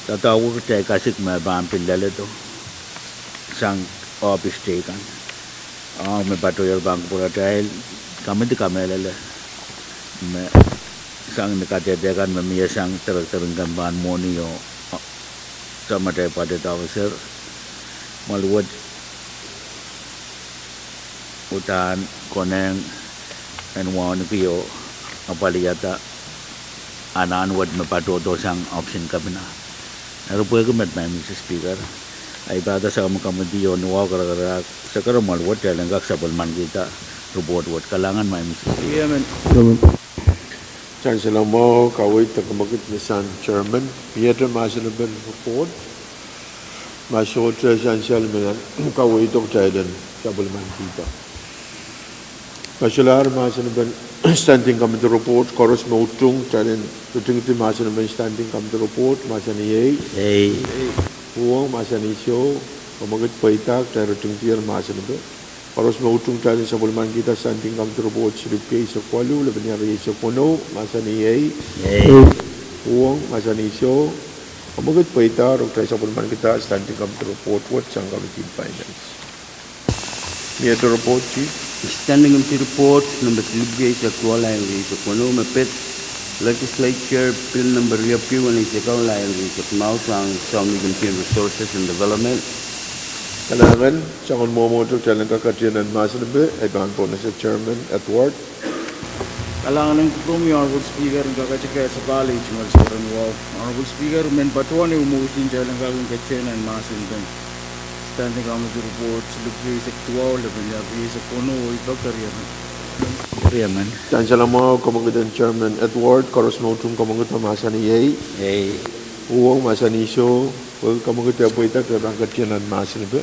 doadoahk wet kitail kasik me pahn pil leledo sang ohpis teikan. Ong me patohier pahn kupwuratail, komidi kamehlele me sang ni kadehde kan me mie sang director en kempan mwohni oh samatail budget officer, mwahl wet uhdahn konehng en wauneki oh apwalihada anahn wet me patohdo sang ohpis en kepina. Eri pwehki met, Madam Mister Speaker, I pahda sang me komidi oh ni wahu karakarahk sakara mwahl wet kitail en kak sapwellimanikihda report wet. Kalahngan, Madam Mister Speaker. Sansal mwahu, kaweid de kemwekid ni sang chairman. Miehte mahsenepen report? Ma sohte, sansal me nan kaweid o kitail en sapwellimanikihda. Ma solahr mahsenepen standing committee report koaros me utung, kitail en ritingdi mahsenepen standing committee report, mahsanih iei. Uhwong, mahsanih soh. Kemwekid pweida, kitail ritingdier mahsenepe. Koaros me utung, kitail en sapwellimanikihda standing committee report silipwiki eisek waluh, lepin ial rieisek weneu, mahsanih iei. Uhwong, mahsanih soh. Kemwekid pweida, eri kitail sapwellimanikihda standing committee report wet sang Committee on Finance. Miehte report, Chief? Standing Committee report nempe silipwiki eisek duwau, lel rieisek weneu, me pid Legislature Bill nempe riepwiki weneisek ehu, lel rieisek mwahu, sang Zomi Committee on Resources and Development. Kalahngan. Soangen mwomwohdiso, kitail en kak ketier nan mahsenepe, I pahn pohnese Chairman Edward. Kalahngan en kupwuromwi, Honorable Speaker, en kakete kehl sapahl, tungoal seren wahu. Honorable Speaker, I men patohwan ehu motion kitail en kak ketier nan mahsenepen standing committee report silipwiki eisek duwau, lepin ial rieisek weneu, oh I peki riemen. Riemen. Sansal mwahu, kemwekid en Chairman Edward, koaros me utung kemwekid o mahsanih iei. Uhwong, mahsanih soh. Pwehki kemwekid e pweida, kitail pahn ketier nan mahsenepe.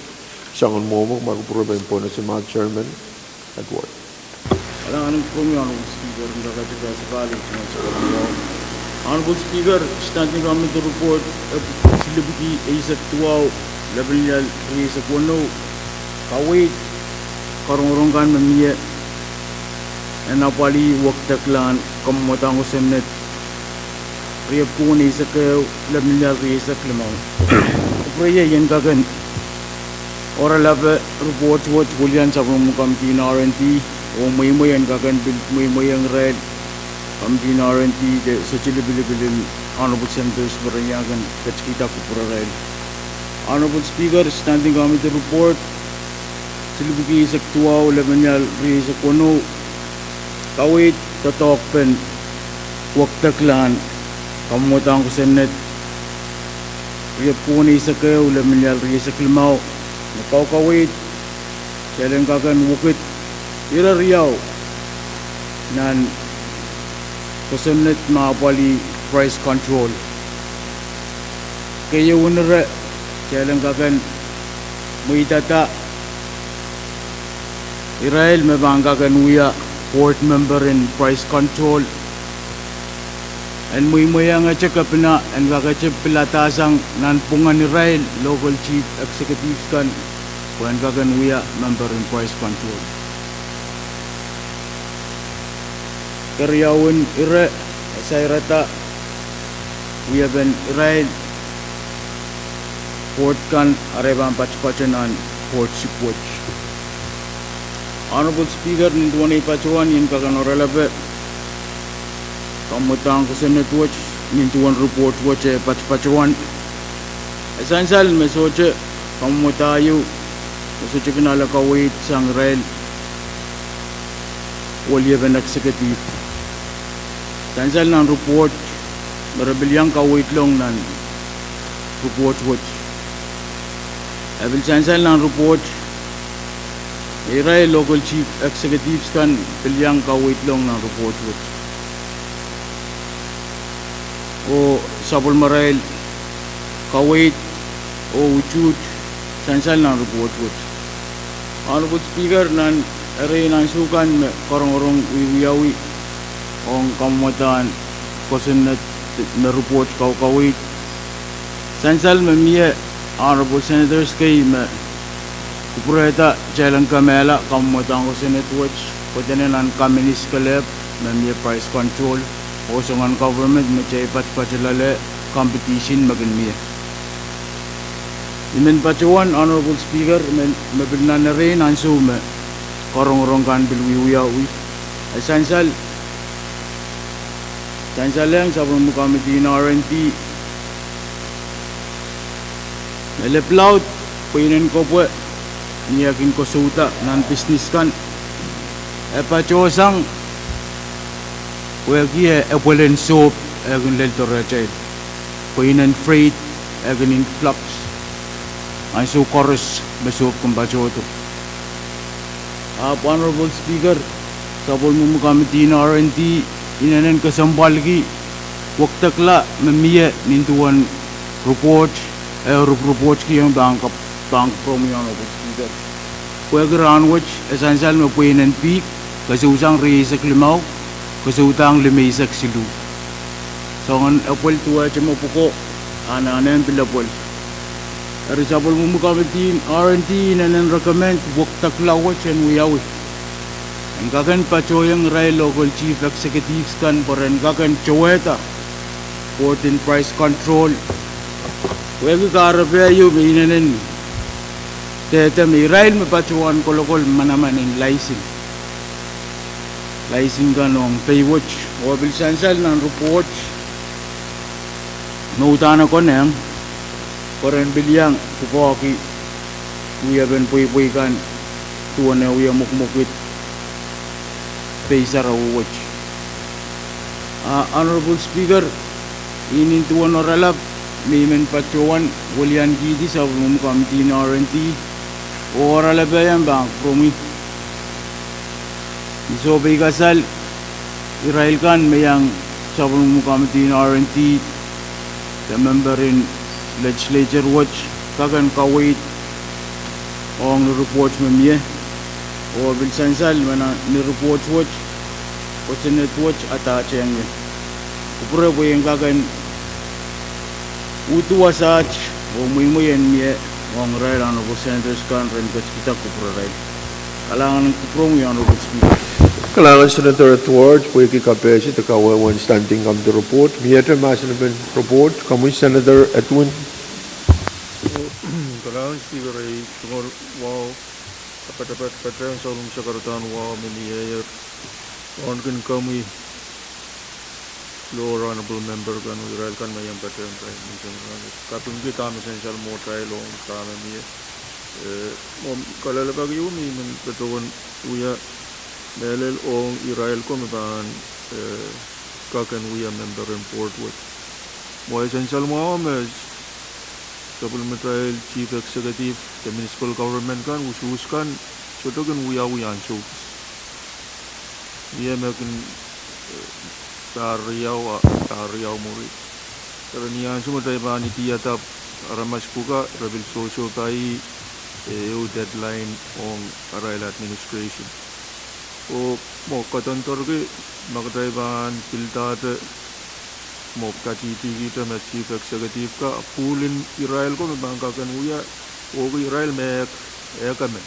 Soangen mwomwohdiso, ma kupwure, I pahn pohnese mwahu Chairman Edward. Kalahngan en kupwuromwi, Honorable Speaker, en kakete kehl sapahl, tungoal seren wahu. Honorable Speaker, standing committee report, eh, silipwiki eisek duwau, lepin ial rieisek weneu, kaweid, karongorong kan me mie en apwalih wekdeklahn kamwadahn kosonned riepwiki weneisek ehu, lepin ial rieisek limau. Kupwure iei en kak en oaralape report wet wilian sapwellimomwi Committee on R and D, oh mweimwei en kak en pil mweimweiong irail Committee on R and D de sohte lipilipil en Honorable Senators me re iang kin ketikihda kupwurarail. Honorable Speaker, standing committee report silipwiki eisek duwau, lepin ial rieisek weneu, kaweid doadoahkpen wekdeklahn kamwadahn kosonned riepwiki weneisek ehu, lepin ial rieisek limau, me kaukaweid kitail en kak en wekid ire riau nan kosonned me apwalih price control. Keieun ire, kitail en kak en mweidada irail me pahn kak en wia board member en price control. En mweimweiong ete kepina en kakete piladahsang nanpwungen irail local chief executives kan pwe en kak en wia member en price control. Keriaun ire, e sairada wiepen irail board kan, arail pahn patopato nan boardship wet. Honorable Speaker, nin duwen ei patohwan I en kak en oaralape kamwadahn kosonned wet nin duwen report wet e patopatohwan. E sansal me sohte kamwadahio, me sohte kin ale kaweid sang irail weliepen executive. Sansal nan report me re pil iang kaweidlong nan report wet. E pil sansal nan report me irail local chief executives kan pil iang kaweidlong nan report wet, oh sapwellimarail kaweid oh utuht sansal nan report wet. Honorable Speaker, nan erein ansou kan me karongorong wiewiawi ong kamwadahn kosonned me report kaukaweid, sansal me mie Honorable Senators kei me kupwurehda kitail en kemehla kamwadahn kosonned wet, pwe dene nan kaminis kelehpw me mie price control, oh soangen government me kitail patpato loale competition me kin mie. I men patohwan Honorable Speaker, me, me pil nan erein ansou me karongorong kan pil wiewiawi, e sansal, sansalehng sapwellimomwi committee en R and D me lepwulaud pweinen kopwe ni eh kin kosouda nan business kan, e patohsang pwehki e epwelen sohp eh kin lel doarehtail, pweinen freight eh kin influx ansou koaros me sohp kin patohdo. Ahpw Honorable Speaker, sapwellimomwi committee en R and D inenen kesempwalki wekidekla me mie nin duwen report, eh, rep-, reportki ong pahn kap-, pahn kupwuromwi Honorable Speaker. Pwehki rahnwet e sansal me pweinen pihk kesousang rieisek limau, kesoudahng limeisek siluh. Soangen epwel duwehte me pwuko, anahne pil epwel. Eri sapwellimomwi committee en R and D inenen recommend wekidekla wet en wiawi, en kak en patohiong irail local chief executives kan pwe ren kak en towehda board en price control, pwehki kahrepe ieu me inenen dehde me irail me patohwan kolokol manaman en license, license kan ong pei wet, oh pil sansal nan report me uhdahn e konehng pwe ren pil iang pwukoahki wiepen pweipwei kan duwen eh wie mwekmwekid pei sarawi wet. Ah, Honorable Speaker, I nin duwen oaralap me I men patohwan weliankihdi sapwellimomwi committee en R and D, oh oaralap ieu pahn kupwuromwi. I sohpeikasal irail kan me iang sapwellimomwi committee en R and D de member en legislature wet kak en kaweid ong ni report me mie, oh pil sansal me nan ni report wet, kosonned wet adahtehng ie. Kupwure pwe I en kak en uhd wasaht oh mweimwei en mie ong irail Honorable Senators kan ren ketikihda kupwurarail. Kalahngan kupwuromwi Honorable Speaker. Kalahngan Senator Edward pwehki kapehse de kawehwe en standing committee report. Miehte mahsen en report, komwi Senator Edwin. Kalahngan Speaker, ei tungoal wahu, kapatapat patehng sapwellime sakaradahn wahu me mie, eh, wauneki komwi, Honorable member kan, irail kan me I en patehng irail, kapingki dahme sansal mwohtail ong dahme mie, eh, mwo kalelapak ieu me I men patohwan wia mehlel ong irail ko me pahn, eh, kak en wia member en board wet. Mwo e sansal mwahu me sapwellimatail chief executive de municipal government kan, usuhs kan, sohte kin wiawi ansou kis. Mie me kin, eh, pahr riau, ah, pahr riau mwuri. Eri ni ansou me kitail pahn idihada aramas pwuka, re pil sohsohpai, eh, ehu deadline ong arail administration. Oh mwo kadoandoarki ma kitail pahn pildahte, mwo katihtihkihte me chief executive ka, pwuhlen irail ko me pahn kak en wia, oh ki irail me ehk, ehk emen.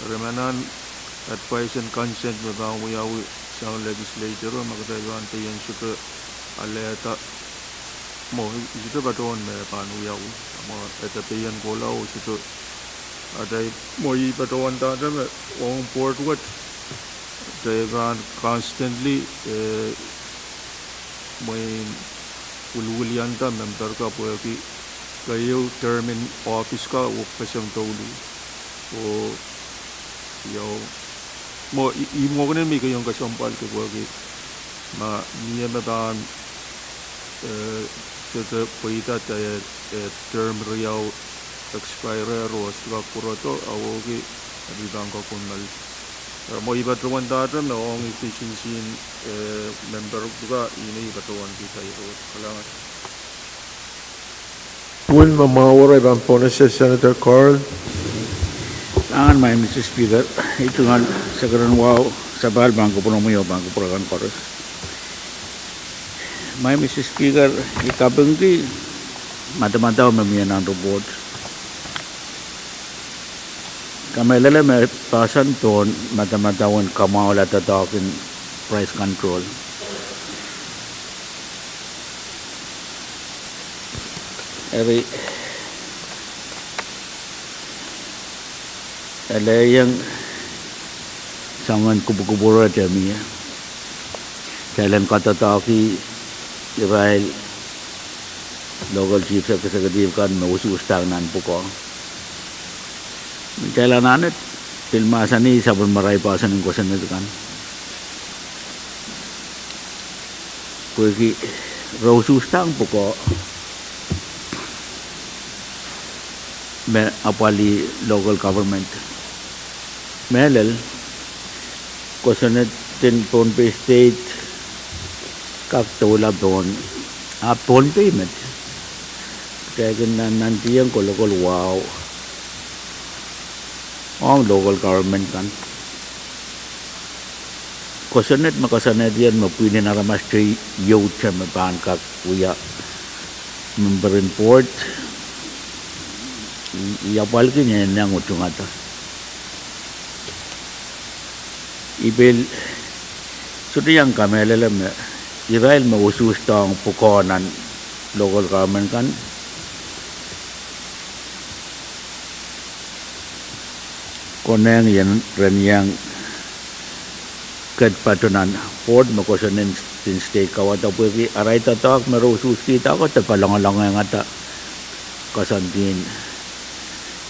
Eri ma nan advice and consent me pahn wiawi sang legislature, ma kitail pahn dehr en sohte alehda, mwo I sohte patohwan me pahn wiawi, mwo e dehr pein kohla oh sohte. Atail mwo I patohwan dahte me ong board wet, kitail pahn constantly, eh, mwein wiliwilianda member ka pwehki keieu term en office ka wekpeseng douluhl. Oh, ieu, mwo I, I mwokenen me I keieu kesempwalki pwehki ma mie me pahn, eh, sohte pweida de, eh, term riau expire oh sohte kak pwurodo, awoki, e pil pahn kakunmel. Eh, mwo I patohwan dahte me ong efficiency en, eh, member pwuka, ih me I patohwan kihda ire wet. Kalahngan. Pwihn me mwahu wet, I pahn pohnese Senator Carl. Kalahngan, Madam Speaker, I tungoal sekeren wahu sapahl pahn kupwuromwi oh pahn kupwur akan koaros. Madam Speaker, I kapingki madamadau me mie nan report. Kamehlele me poahsoan pohn madamadau en kamwahula doadoahk en price control. Eri, ele iang soangen kupwukupwure me mie. Kitail en kadoadoahki irail local chief executive kan me usuhsdahng nan pwukoa. Kitail anahne pil mahsanih sapwellimarail poahsoan en kosonned kan. Pwehki re usuhsdahng pwukoa me apwalih local government. Mehlel, kosonned en Pohnpei State kak doula pohn, ahpw Pohnpei met. Kitail kin nannantiong kolokol wahu ong local government kan. Kosonned me koasoanehdier me pwihn en aramas te ieu te me pahn kak wia member en board, I apwalki ni nang utungada. I pil sohte iang kamehlele me irail me usuhsdohng pwukoa nan local government kan konehng ren iang ket patoh nan board me kosonned en state kawada pwehki arail doadoahk me re usuhskihda ko de palongolongehngada koasoandi en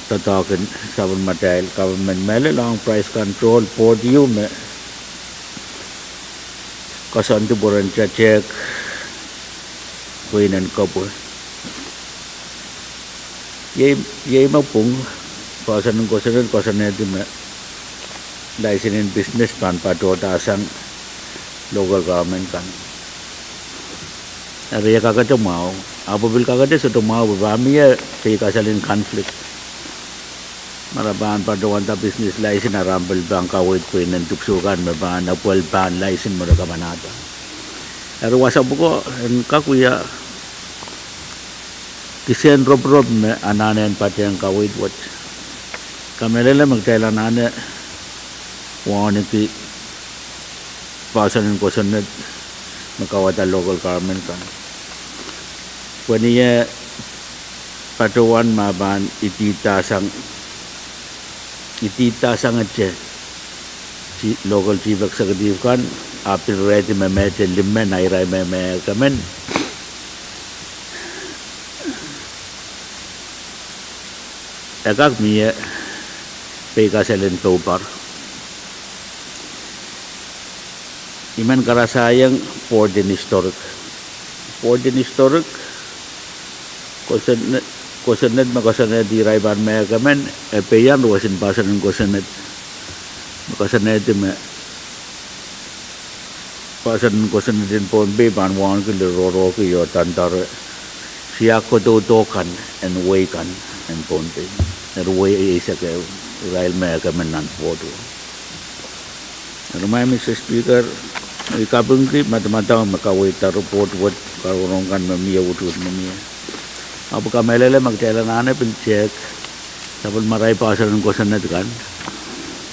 doadoahk en sapwellimatail government, mehlel ong price control board ieu me koasoandi pwe ren tetehk pweinen kepwe. Iei, iei me pwung poahsoan en kosonned koasoanehdi me license en business pahn patohdahsang local government kan. Eri e kakete mwahu, ahpw pil kakete sohte mwahu pwe pahn mie peikasal en conflict me re pahn patohwanda business license, a re pil pahn kaweid pweinen dipwisou kan me pahn apwalih pahn license me re kamanahda. Eri wasa pwukoa en kak wia kisehn ropirop me anahne en patehng kaweid wet. Kamehlele me kitail anahne wauneki poahsoan en kosonned me kawada local government kan, pwe ni eh patohwan me pahn idihdahsang, idihdahsangete local chief executive kan, ahpw pil rehdi me mehte limen a irail me mehkot emen, e kak mie peikasal en poupar. I men karasaiong board en historic, board en historic, kosonned, kosonned me koasoanehdi irail pahn mehkot emen, e peian roson poahsoan en kosonned me koasoanehdi me poahsoan en kosonned en Pohnpei pahn wauneki, lel rohrohki oh doandoare tiahk kododo kan en wehi kan en Pohnpei, eri wehi eisek ehu, irail mehkot emen nan board wet. Eri Madam Speaker, I kapingki madamadau me kaweidda report wet, karongorongo kan me mie, utuht me mie. Ahpw kamehlele me kitail anahne pil tehk sapwellimarail poahsoan en kosonned kan,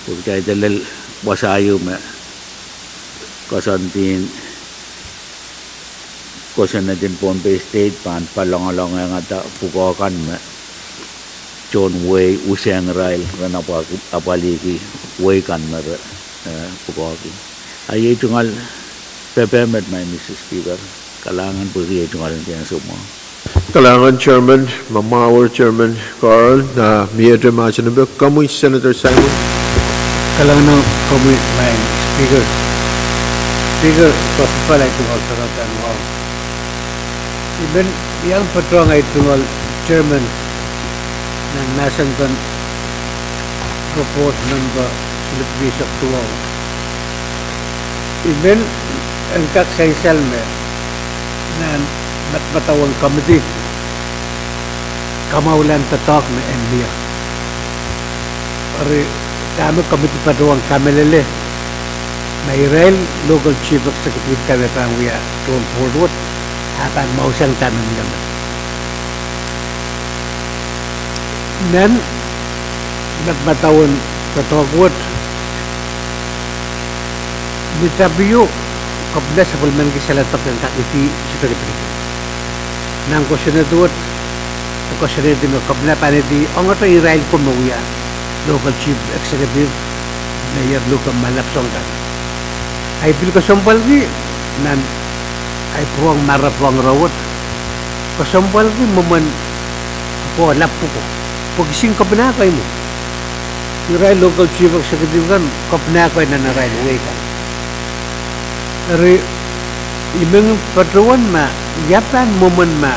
pwe kitail de lel wasa ieu me koasoandi en kosonned en Pohnpei State pahn palongolongehngada pwukoa kan me tohn wehi usehng irail ren apwalihki wehi kan me re pwukoahki. A iei tungoal pepehm met, Madam Speaker. Kalahngan pwehki iei tungoal en ansou mwahu. Kalahngan Chairman Mamawar, Chairman Carl, a mie te mahsen epek, komwi Senator Simon. Kalahngan komwi Madam Speaker. Speaker, koasoandi pahn tungoal sarawien wahu. I men iang patohwan tungoal Chairman nan mahsen kan, report number silipwiki eisek duwau. I men en kak sansal me nan madamadau en committee kamwahulahn doadoahk me en mie. Eri dahme komidi patohwan kamehlele, ma irail local chief executive kan me pahn wia tohn board wet, a pahn mwahusang dahme mie met. Nan madamadau en doadoahk wet, mitapiu, kepina sapwellimaniki saledek en kak idi sohte lipilipil. Nan kosonned wet, e koasoanehdi me kepina pahn idi ongete irail ko me wia local chief executive, me ier luke malap soang kan. Ahi pil kesempwalki, nan ahi pwurehng marain pwukoa ire wet, kesempwalki mwomwen pwukoa, lap pwukoa. Pwe kisin kepina kei mwo. Irail local chief executive kan kepina kei nan arail wehi kan. Eri, I men patohwan ma, ia pahn mwomwen ma,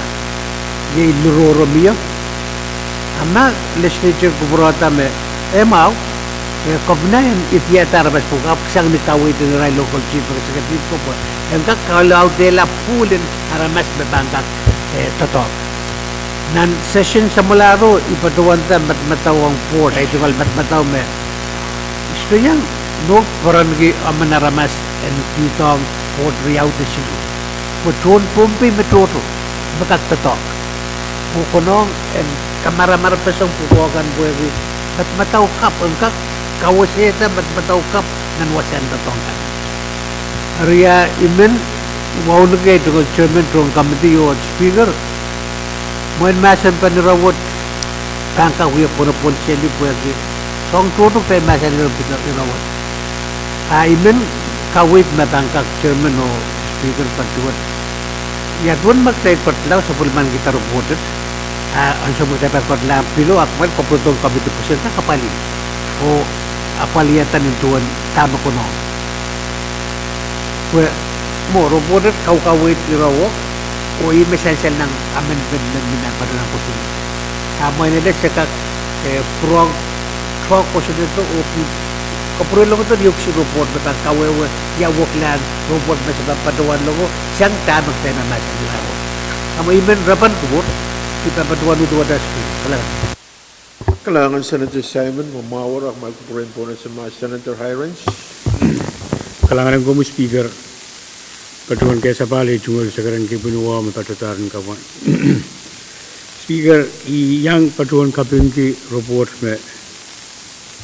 iei luroro mie. A ma legislature kupwurehda me, e mwahu, e kepina en idiahda aramas pwukoa, ahpw kisang ni kaweid en irail local chief executive ko pwe en kak kalaudehla pool en aramas me pahn kak, e, doadoahk. Nan session samwalahro I patohwanda madamadau ong board, ahi tungoal madamadau me, I sohte iang nohk perenki emen aramas en kihdohng board riau de siluh. Pwe tohn Pohnpei me tohto, me kak doadoahk. Oh konehng en kamaramar peseng pwukoa kan pwehki madamadau kapw, en kak kawesehda madamadau kapw nan wasahn doadoahk kan. Eri I men wauneki ahi tungoal chairman tohn committee oh Speaker, mwein mahsen pahn ire wet pahn kak wia pwonopwon seli pwehki soahng tohto kitail mahsanihong ire wet. A I men kaweid ma pahn kak chairman oh Speaker patohwan, ia duwen ma kitail ketla sapwellimanikihda report et, a ansou me kitail pahn ketla pil o, a kumwail kapwuredohng committee pwe sen kak apwalih oh apwalihada nin duwen dahme konehng. Pwe mwo report et kaukaweid ire wet, oh ih me sansal nan amendment me mi nan patohwan kosonned. A mwein ele se kak, e, pwurehng tohn kosonned oh pil kapwurelong de riau kisin report me pahn kawehwe ia weklahn report me se pahn patohwan loale, sang dahme kitail mahsanihong ire wet. A mwo I men repen kupwur, I pahn patohwan uduwehte Speaker. Kalahngan. Kalahngan Senator Simon, me mwahu, a kumwail kupwuren pwonese ma Senator Hirons. Kalahngan en komwi Speaker, patohwan kesapahl ahi tungoal sakaradahn kepwin wahu me patohdahr en kapwa. Speaker, I iang patohwan kapingki report me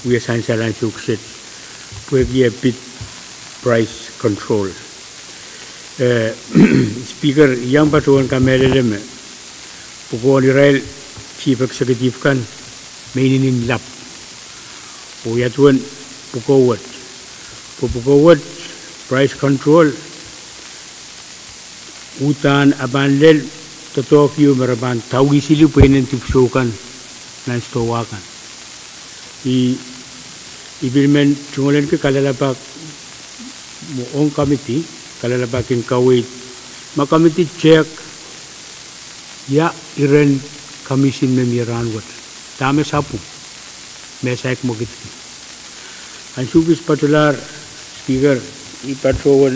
wia sansal ansou kiset, pwehki e pid price control. E, Speaker, I iang patohwan kamehlele me pwukoahn irail chief executive kan me inenen lap. Oh ia duwen pwukoa wet. Pwe pwukoa wet, price control, uhdahn e pahn lel doadoahk ieu me re pahn tawihsili pweinen dipwisou kan nan stowa kan. I, I pil men tungoalenki kalelapak ong committee, kalelapak en kaweid, ma committee tehk ia iren commission me mie rahnwet, dahme sapwung me saik mwekidki. Ansou kis patohlahr Speaker, I patohwan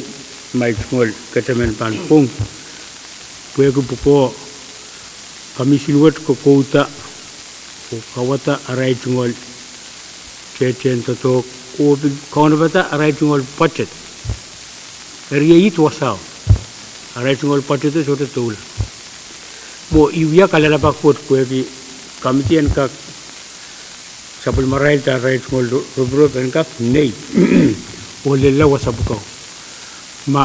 ma I tungoal ketemen pahn pwung, pwehki pwukoa commission wet kokouda oh kauwada arail tungoal tehtehn doadoahk oh pil kaunopada arail tungoal budget. Eri iei wasao, arail tungoal budget e sohte doula. Mwo I wia kalelapak wet pwehki committee en kak sapwellimarailda arail tungoal ropirop en kak nei oh lella wasa pwukoa. Ma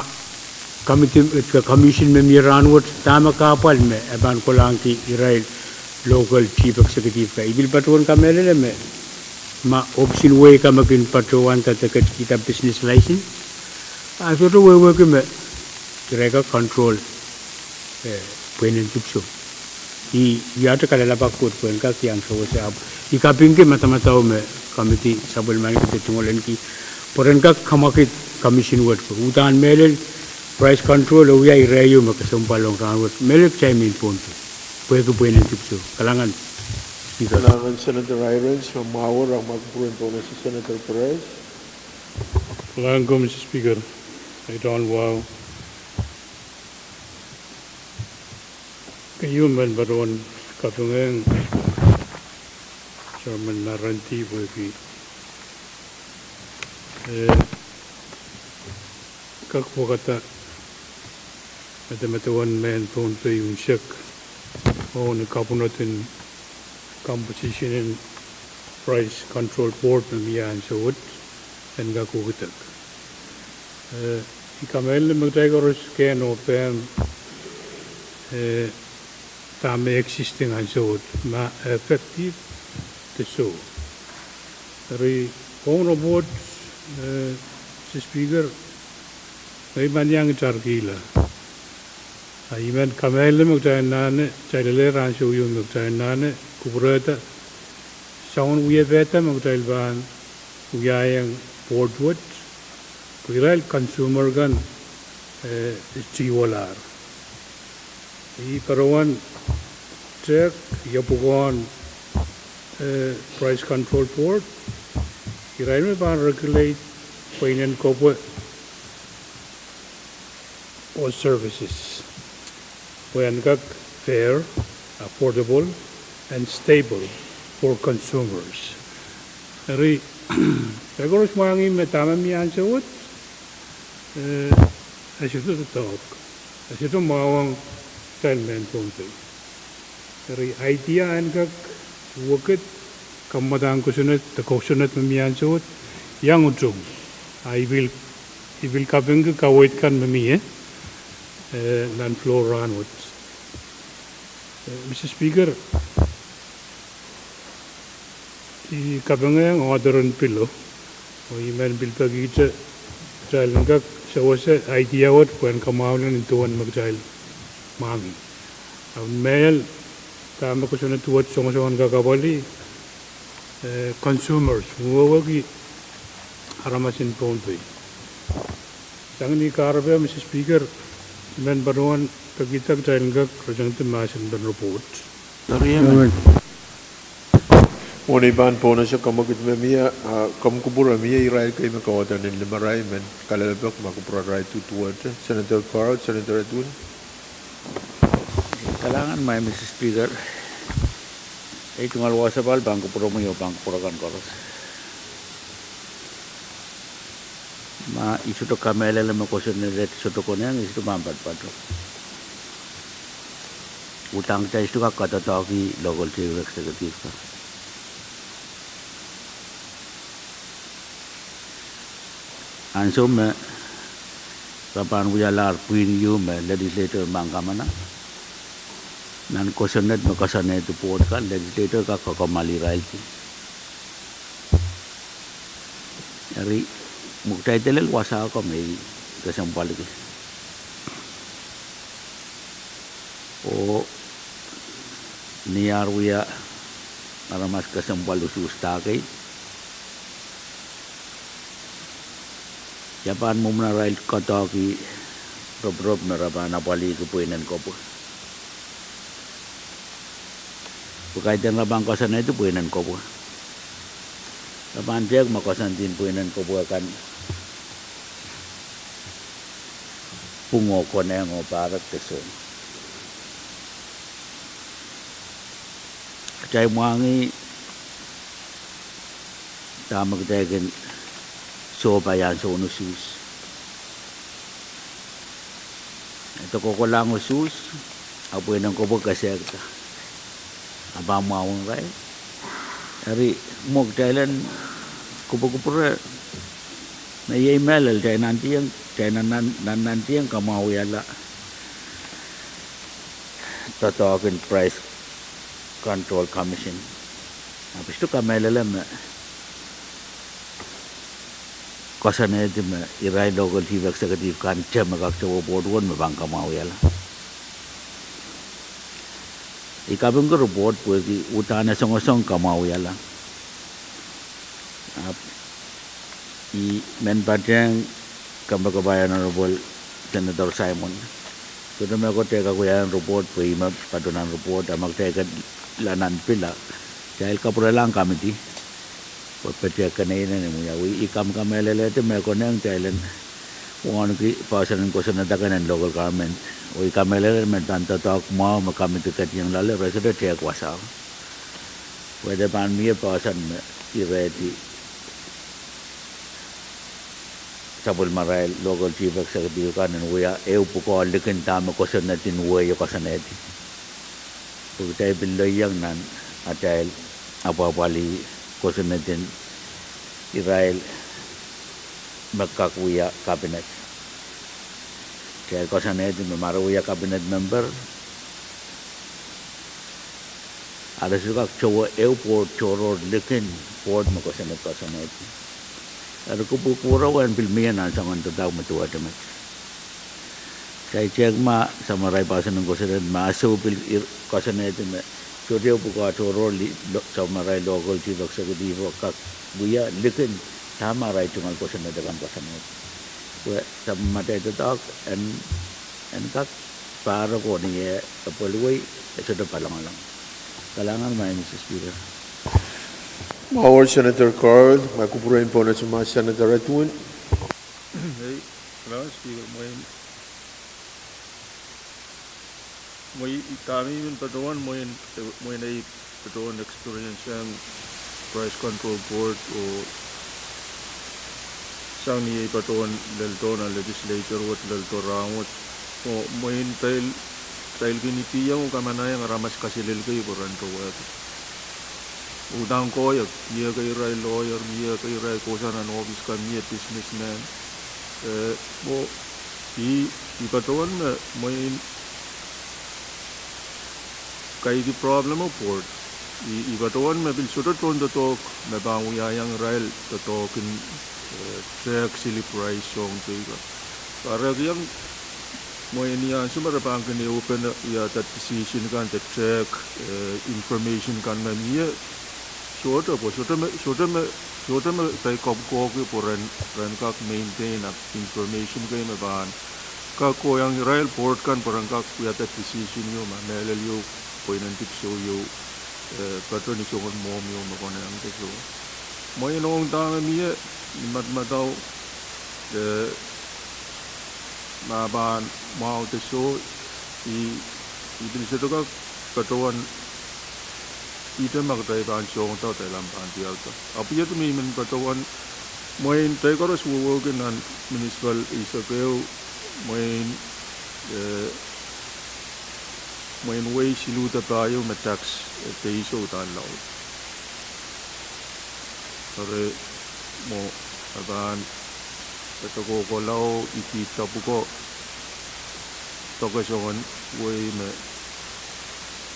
committee, commission me mie rahnwet, dahme kahpwal me e pahn kolahngki irail local chief executive kan? I pil patohwan kamehlele me ma ohpis en wehi kan me kin patohwanda de ketkihda business license, a sohte wehwehki me irail kak control, e, pweinen dipwisou. I, I wiahte kalelapak wet pwe en kak iang sewese, ahpw I kapingki madamadau me committee sapwellimaniki de tungoalenki pwe ren kak kamwakid commission wet pwe uhdahn mehlel price control e wia ire ieu me kesempwal ong rahnwet mehlel kitail mehn Pohnpei. Pwehki pweinen dipwisou. Kalahngan Speaker. Kalahngan Senator Hirons, me mwahu, a kumwail kupwuren pwonese Senator Perez. Kalahngan komwi Speaker, ahi tungoal wahu. Keieu I men patohwan kapingehng Chairman Marendi pwehki Eh, kak wekada medemedewe mehn Pohnpei unsek, oh ni kapwunod en composition en Price Control Board me mie ansou wet, en kak wekidek. Eh, I kamehlele me kitail koaros kehn oh pehm, eh, dahme existing ansou wet, ma effective de soh. Eri, ong report, eh, Mister Speaker, ngehi pahn iang itarkihla. A I men kamehlele me kitail anahne, kitail lel ansou ieu me kitail anahne kupwurehda soangen wiewehda me kitail pahn wiahiong board wet, pwe irail consumer kan, eh, tiwalahr. I patohwan tehk, iopukon, eh, Price Control Board, irail me pahn regulate pweinen kepwe oh services, pwe en kak fair, affordable, and stable for consumers. Eri, kitail koaros mwahngih me dahme mie ansou wet, eh, e sohte doadoahk, e sohte mwahuwong kitail mehn Pohnpei. Eri idea en kak wekid, kamwadang kosonned, de kosonned me mie ansou wet, iang utung. A I pil, I pil kapingki kaweid kan me mie, eh, nan floor rahnwet. Eh, Mister Speaker, I kapinga author en pilo, oh I men pil pekihte kitail en kak sewese idea wet pwehn kamwahwihala nin duwen me kitail mwahngih. A mehla, dahme kosonned wet songosong en kak apwalih, eh, consumers, mwehwehki aramas en Pohnpei. Sang ni kahrepe, Mister Speaker, I men patohwan pekihda kitail en kak rochongdi mahsen pen report. Mwohn ei pahn bonus kamwekid me mie, ah, komw kupwure mie irail kei me kauwada nin limarail men kalelapak ma kupwurarail duduwehte. Senator Carl, Senator Edwin. Kalahngan, Mister Speaker. Ei tungoal wasa pahn kupwuromwi oh pahn kupwure kan koaros. Ma I sohte kamehlele me kosonned et sohte konehng, I sohte pahn patopato. Udahn kitail sohte kak kadoadoahki local chief executive kan. Ansou me re pahn wialahr pwihn ieu me legislator pahn kamana, nan kosonned me koasoanehdi board kan, legislator kak kakamwahl irail. Eri, mwekid lel wasa ko me I kesempwaliki. Oh ni ar wia aramas kesempwal usuhs da kei, ia pahn mwomwen arail kadoahki ropirop me re pahn apwalihki pweinen kepwe? Pwe kaidehn re pahn koasoanehdi pweinen kepwe. Re pahn tehk me koasoandien pweinen kepwe kan pwung oh konehng oh pahrek de soh. Kitail mwahngih dahme kitail kin sohpai ansoun usuhs. Ede kokolahng usuhs, a pweinen kepwe kesehkda, a pahn mwahuwong irail. Eri, mwo kitail en kupwukupwure, me iei mehlel kitail nantihong, kitail nan, nan, nan, nantihong kamwahwihala doadoahk en Price Control Commission. Ahpw I sohte kamehlele me koasoanehdi me irail local chief executive kan te me kak towe board wet me pahn kamwahwihala. I kapingki report pwehki udahn e songosong kamwahwihala. Ahpw I men patehng kompoakepahi Honorable Senator Simon. Sohte mehkot e kak wiahiong report pwe ih me patohwan report, a ma kitail kak lel nan pila, kitail kapwurelahng committee pwe pete keneinei ni wiawi. I kamkamehlelehte me konehng kitail en wauneki poahsoan en kosonned akan en local government. Oh I kamehlele men pahn doadoahk mwahu me committee ketiong loale, re sohte tehk wasao. Pwe ede pahn mie poahsoan me irehdi sapwellimarail local chief executive kan en wia ehu pwukoa likin dahme kosonned en wehio koasoanehdi. Pwe kitail pil lelohng nan atail apwahpwalih kosonned en irail me kak wia cabinet. Kitail koasoanehdi me ma re wia cabinet member, a re sohte kak towe ehu board tohrohr likin board me kosonned koasoanehdi. Eri kupwukpwurehng en pil mie nan soangen doadoahk me duwehte met. Kitail tehk ma sapwellimarail poahsoan en kosonned me a sohte pil koasoanehdi me sohte ehu pwukoa tohrohr sapwellimarail local chief executive kak wia likin dahme arail tungoal kosonned akan koasoanehdi. Pwe sapwellimatail doadoahk en kak pahrek oh ni eh pweluwei, e sohte palongalong. Kalahngan, Madam Speaker. Mwahu Senator Carl, ma kupwuren pohnese ma Senator Edwin. Ei, Madam Speaker, mwein, mwein dahme I men patohwan, mwein, mwein ei patohwan experience ong Price Control Board oh sang ni ei patohwan lel doh nan legislature wet lel doh rahnwet. Oh mwein kitail kin idihong oh kamanahiong aramas kaselel kei pwe ren towehdi. Uhdahn koahiek, mie kei irail lawyer, mie kei irail kohsang nan ohpis kan, mie businessmen. Eh, oh, I, I patohwan me mwein kaidehn problem oh board. I, I patohwan me pil sohte tohndoadoahk me pahn wiahiong irail doadoahk en, eh, track sili price ong teikan. Kahrehiong mwein ni ansou me re pahn kin ehupene wiahda decision kan de track, eh, information kan me mie, sohte, pwe sohte me, sohte me, sohte me kitail kapwukoahki pwe ren, ren kak maintain ahpw information kei me pahn kak kohiong irail board kan pwe ren kak wiahda decision ieu ma mehlel ieu, pweinen dipwisou ieu, eh, patohwan ni soangen mwomw ieu me konehng de soh. Mwein ong dahme mie, I madamadau, eh, ma pahn mwahu de soh, I, I pil sohte kak patohwan ihte ma kitail pahn sohngada, kitail ahpw pahn diarada. Ahpw iet me I men patohwan, mwein kitail koaros wehwehki nan municipal eisek ehu, mwein, eh, mwein wehi siluh de pahieu me tax, eh, peiso uhdahn laud. Eri mwo, e pahn, e kohkohlao, idihda pwukoa, doke soangen wehi me,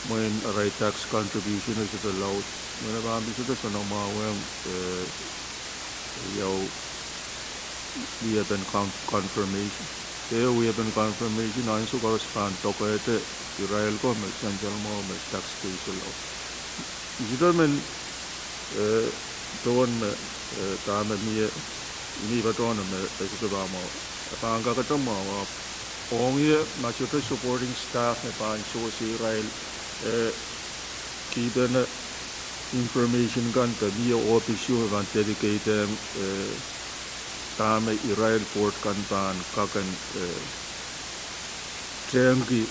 mwein arail tax contribution e sohte laud. Mwein e pahn pil sohte soanamwahu ong, eh, ieu wiepen con-, confirmation. Ehu wiepen confirmation ansou koaros pahn dokehte irail ko me sansal mwahu me tax peiso laud. I sohte men, eh, patohwan me, eh, dahme mie, I men patohwan me, eh, sohte pahn mwahu. E pahn kakete mwahu, ahpw ong ie ma sohte supporting staff me pahn sewese irail, eh, kihpene information kan de mie ohpis ieu me pahn dedicate-eng, eh, dahme irail board kan pahn kak en, eh, track-ki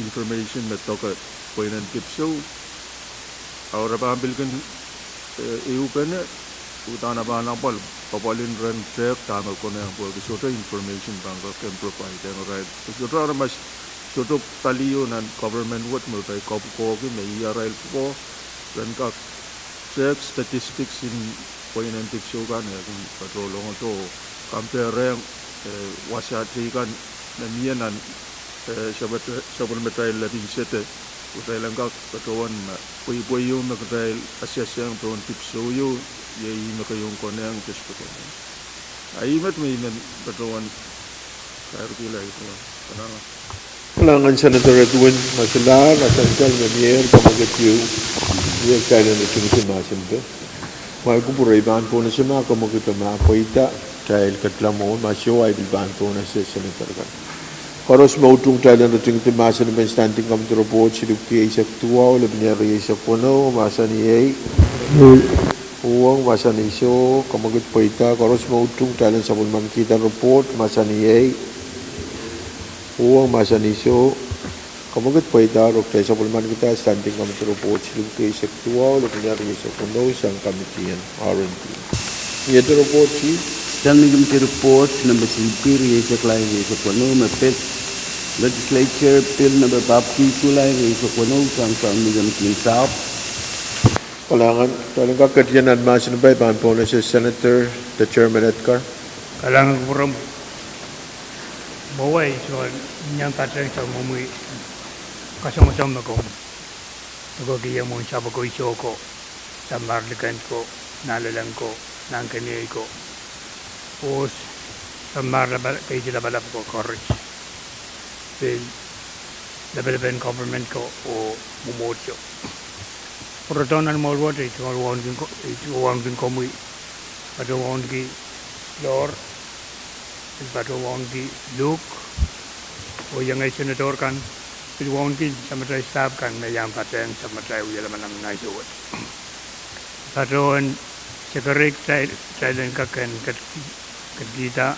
information me doke pweinen dipwisou. Ahpw re pahn pil kin, eh, ehupene, uhdahn e pahn apwal, apwalih ren track dahme konehng pwehki sohte information pahn kak en provide-eng irail. Sohte aramas, sohte pali ieu nan government wet me kitail kapwukoahki me ih arail pwukoa, ren kak track statistics en pweinen dipwisou kan e kin patohlongodo, compare-eng, eh, wasa teikan me mie nan, eh, sapwel-, sapwellimatail lepin sehse, kitail en kak patohwan me pweipwei ieu me kitail assess-eng pohn dipwisou ieu, iei ih me keieu konehng, de sohte konehng. A ih met me I men patohwan kairkihla. Kalahngan. Kalahngan Senator Edwin. Ma solahr, a sansal me mie kamwekid ieu, iei kitail en ritingdi mahsen pe. Ma kupwure, I pahn pohnese ma kamwekid me pweida, kitail ketlamo, ma soh ahi pil pahn pohnese Senator kan. Koaros me utung kitail en ritingdi mahsen pen Standing Committee Report silipwki eisek duwau, lepin rieisek weneu, mahsanih ei. Uhwong, mahsanih soh, kamwekid pweida. Koaros me utung kitail en sapwellimankihda report, mahsanih ei. Uhwong, mahsanih soh, kamwekid pweida, oh kitail sapwellimankihda Standing Committee Report silipwki eisek duwau, lepin rieisek weneu, sang committee en R and D. Ni ete report, Chief. Sang ni komiti report nempe silipwiki rieisek, lahr rieisek weneu me pid legislature bill nempe papkisuh, lahr rieisek weneu sang sang ni komiti en sahpw. Kalahngan, kalahngan kak ketieu nan mahsen en pai pahn pohnese Senator de Chairman Edgar. Kalahngan kupwuromwi. Mwowe I tungoal iang patehng sapwellimomwi kasongosong me komw pwukoahki mwohn sapwko iso ko, sapwmahr likend ko, nanleleng ko, nahnkeniei ko, oh sapwmahr lapal-, keidi lapalap ko koaros, pil lepelepen government ko oh mwomwohdiso. Pwurodo nan mwoahl wet, I tungoal wauneki ko-, I tungoal wauneki komwi, patohwan wauneki Lord, pil patohwan wauneki Luke, oh iengei senator kan, pil wauneki samatail staff kan me iang patehng sapwmatai wie lamalam nan ansou wet. Patohwan sekerehki kitail, kitail en kak en ket-, ketikihda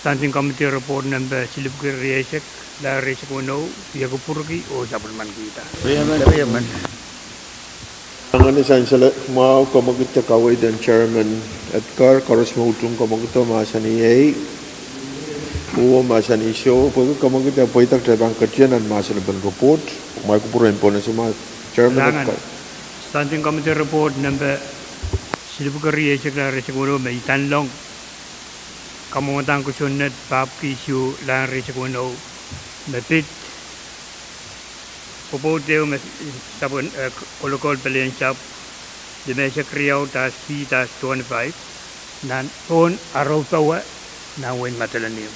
Standing Committee report nempe silipwiki rieisek, lahr rieisek weneu, wie kupwurki oh sapwellimanikihda. Anahne sansal mwahu, kamwekid de kaweid en Chairman Edgar, koaros me utung kamwekid mahsanih iei, oh mahsanih iso, pwehki kamwekid pweida kitail pahn ketieu nan mahsen en pen report, mwahu kupwur en pohnese mwahu, Chairman Edgar. Standing Committee report nempe silipwiki rieisek, lahr rieisek weneu me idanlong kamwomwdahn kosonned papkisuh, lahr rieisek weneu, me pid pwopwoud ehu me sapwen, eh, kolokol pelien sahpw, limehsek riau dash C dash twenty-five, nan pohn Aropowe, nan wehin Madolenihmw.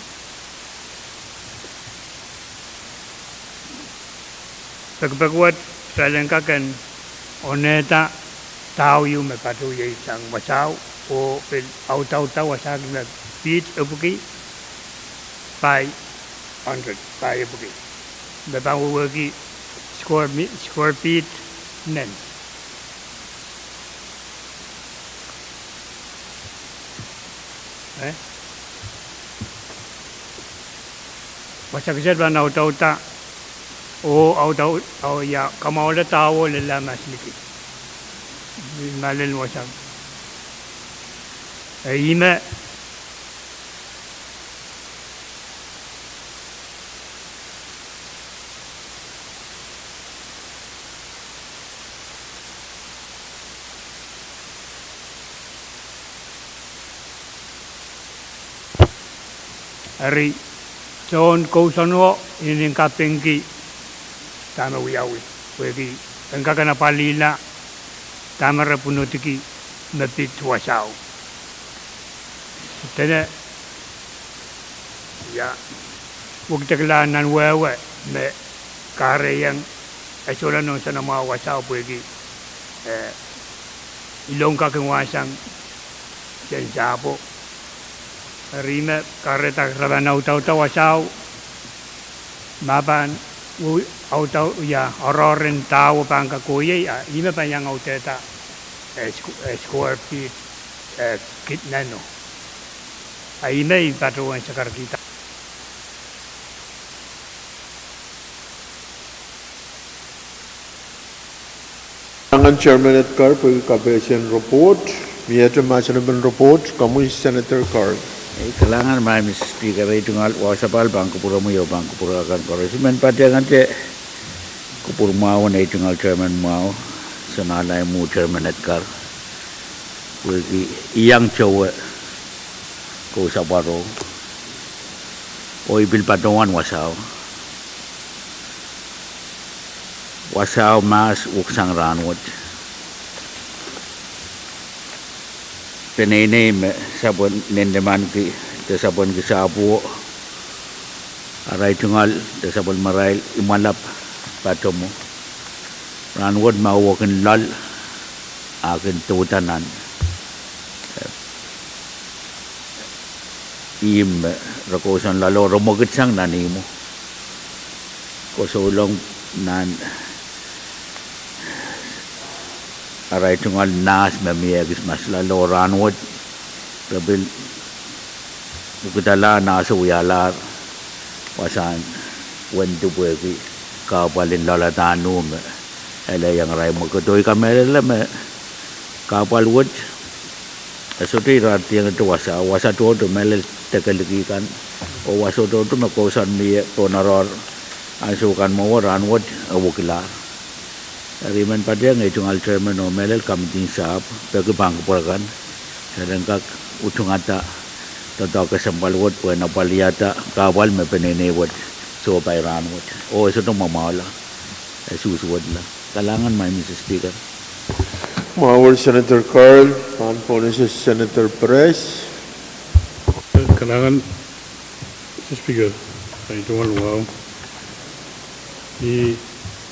Pekipek wet, kitail en kak en onehda dahu ieu me patohwan iei sang wasao, oh pil audauda wasahki me feet epwiki, pai hundred, pai epwiki. Me pahn wehwehki square mi-, square feet men. Eh? Wasa kiset pahn audauda, oh audau-, oh ia, kamwahula daho lella masliki. Malen wasa. Eh, ihme Eri, tohn kousoano I en kapingki dahme wiawi, pwehki en kak en apwalihla dahme re pwunodiki me pid wasao. Dene, ia, wekidekla nan wehwe me kahrehiong e sohla nohn soanamwahu wasao pwehki, eh, ilong kak en wahsang sen sahpwo. Eri me kahrehda re pahn audauda wasao, ma pahn, u-, audau, ia, oaroahr en daho pahn kak kohiei, a, ihme pahn iang audehda, eh, squ-, eh, square feet, eh, kid neno. A ihme I patohwan sakarkihda. Kalahngan Chairman Edgar pwehki kapehse en report, miehte mahsen en pen report, komwi Senator Carl. Eh, kalahngan Madam Speaker, I tungoal wasa pahl pahn kupwuromwi oh pahn kupwur akan koaros. I men patehngete kupwur mwahu en ei tungoal Chairman mwahu, Sonahlai mwo Chairman Edgar, pwehki I iang towe kousapwaro, oh I pil patohwan wasao. Wasao mahs weksang rahnwet. Peneinei me sapwen nennenmanki, de sapwenki sahpwo, arail tungoal, de sapwellimarail imwalap patohmwo. Rahnwet ma e kin loal, a kin douda nan, eh, ihmw me re kousoan loal oh re mwekidsang nan ihmwo. Kosoulong nan arail tungoal nahs me mie ekis masloal oh rahnwet, re pil pwukidala nahso wialahr wasahn wendi pwehki kahpwal en loaladahnumw me elehiong arail mwekid. Oh I kamehlele me kahpwal wet E sohte irair diengete wasa, wasa tohto mehlel dekelik kan, oh wasa tohto me kousoan mie pohn oaroahr ansou kan mwowe rahnwet e wekilahr. Eri I men patehng ei tungoal chairman oh mehlel komiti en sahpw peki pahn kupwur kan, re en kak utungada doadoahk kesempwal wet pwehn apwalihada kahpwal me peneinei wet sohpai rahnwet. Oh e sohte mwamwahula, e susuwedla. Kalahngan, Madam Speaker. Mwahu Senator Carl, pahn pohnese Senator Perez. Kalahngan, Mister Speaker, ei tungoal wahu. I,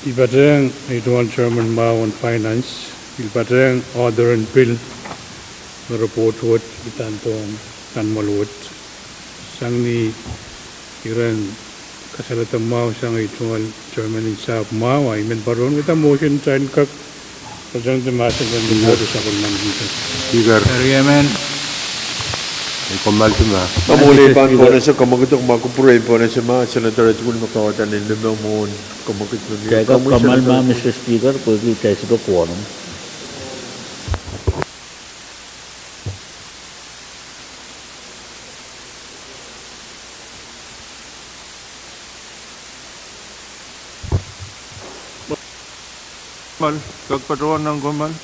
I patehng ei tungoal chairman mwahu en finance, I patehng author en bill me report wet, I pahn dohng nanmwahl wet. Sang ni iren kasalehda mwahu sang ei tungoal chairman en sahpw mwahu, I men patohwan wia motion en kak Speaker. Eri emen. Ei kommoal ma. Kommoal ei pahn pohnese komwekid, ma kupwure ei pohnese ma, Senator Edwin me kawada ni nime mwohn komwekid me mie. Kommoal ma, Mister Speaker, pwehki kitail sohte quorum. Kommoal, kak patohwan nan kommoal.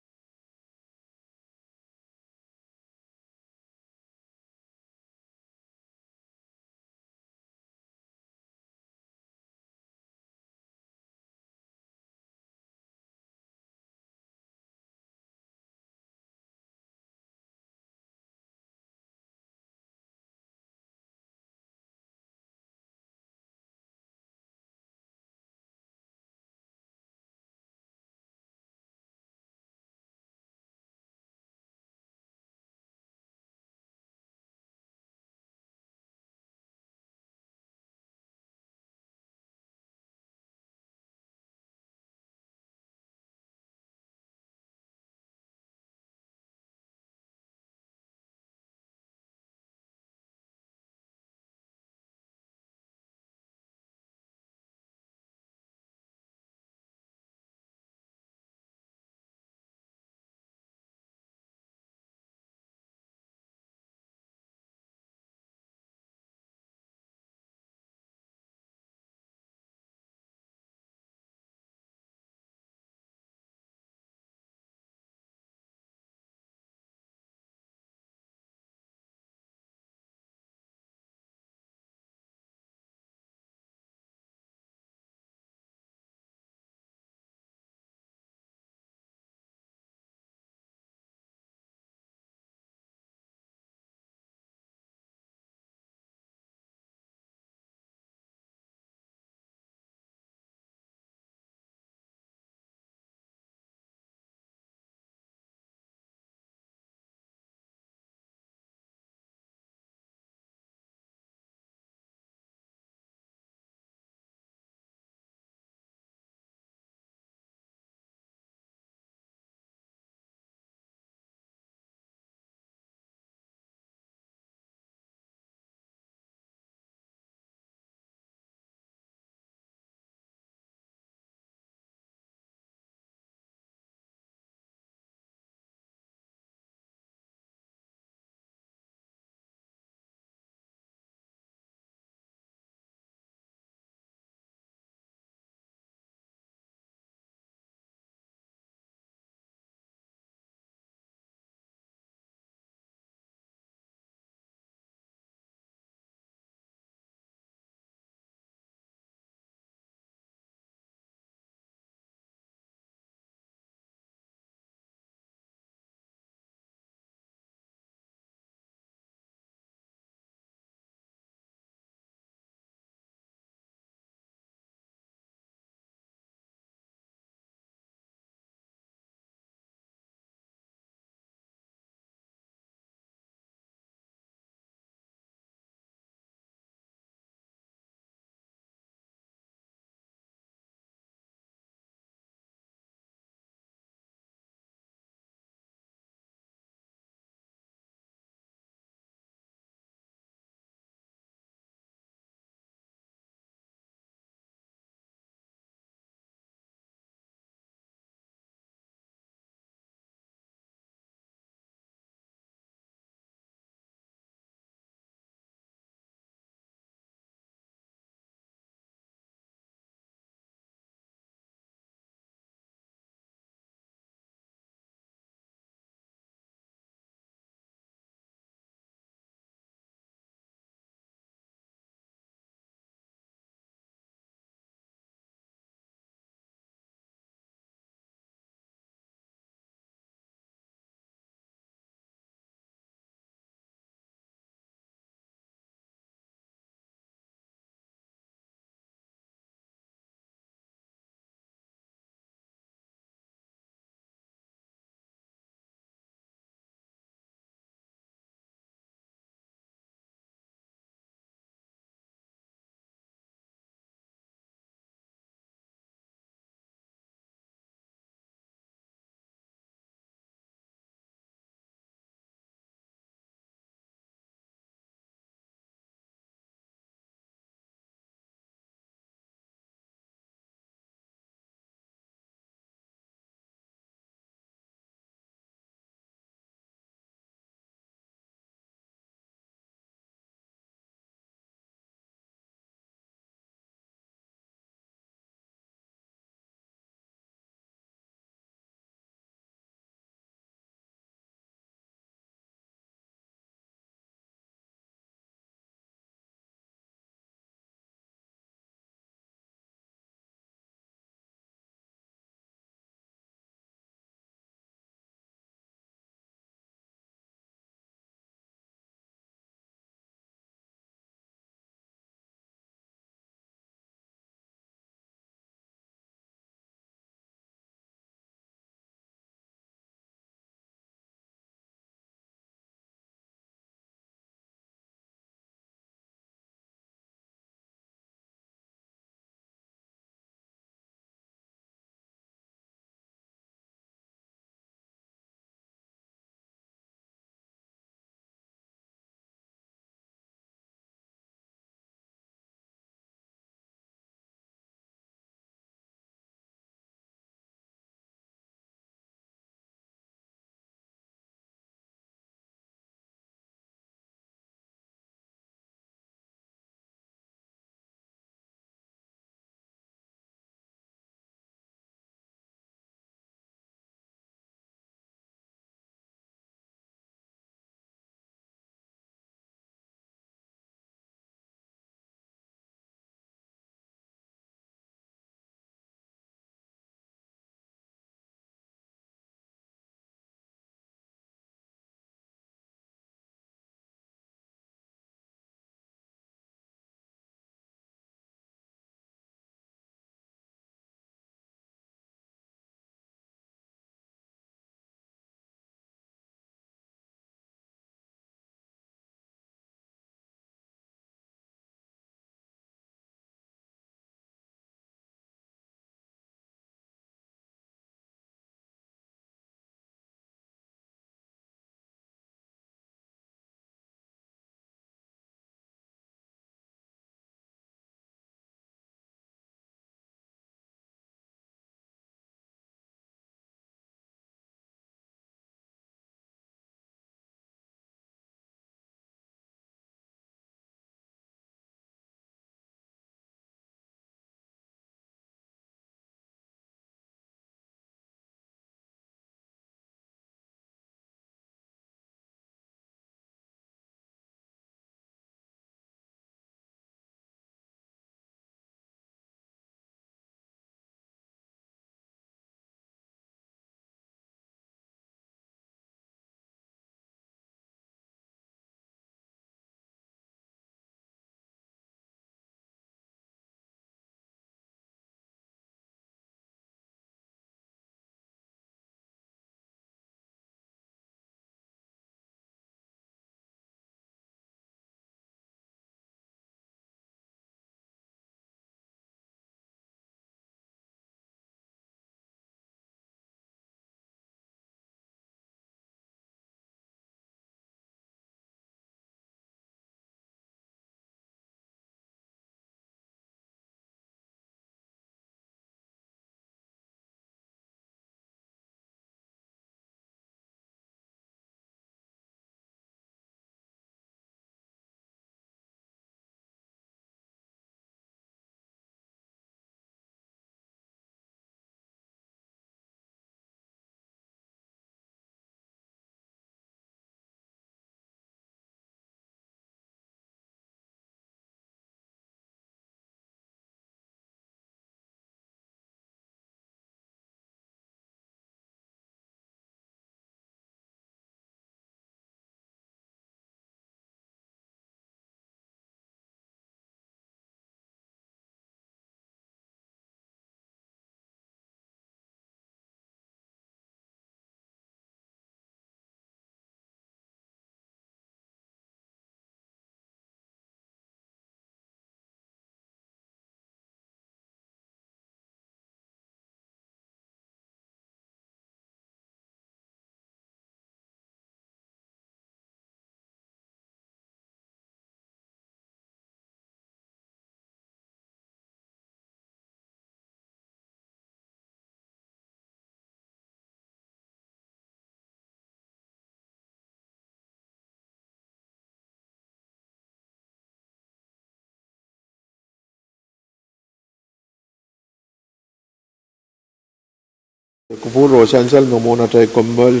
Kupwur oh sansal me mwohn atail kommoal,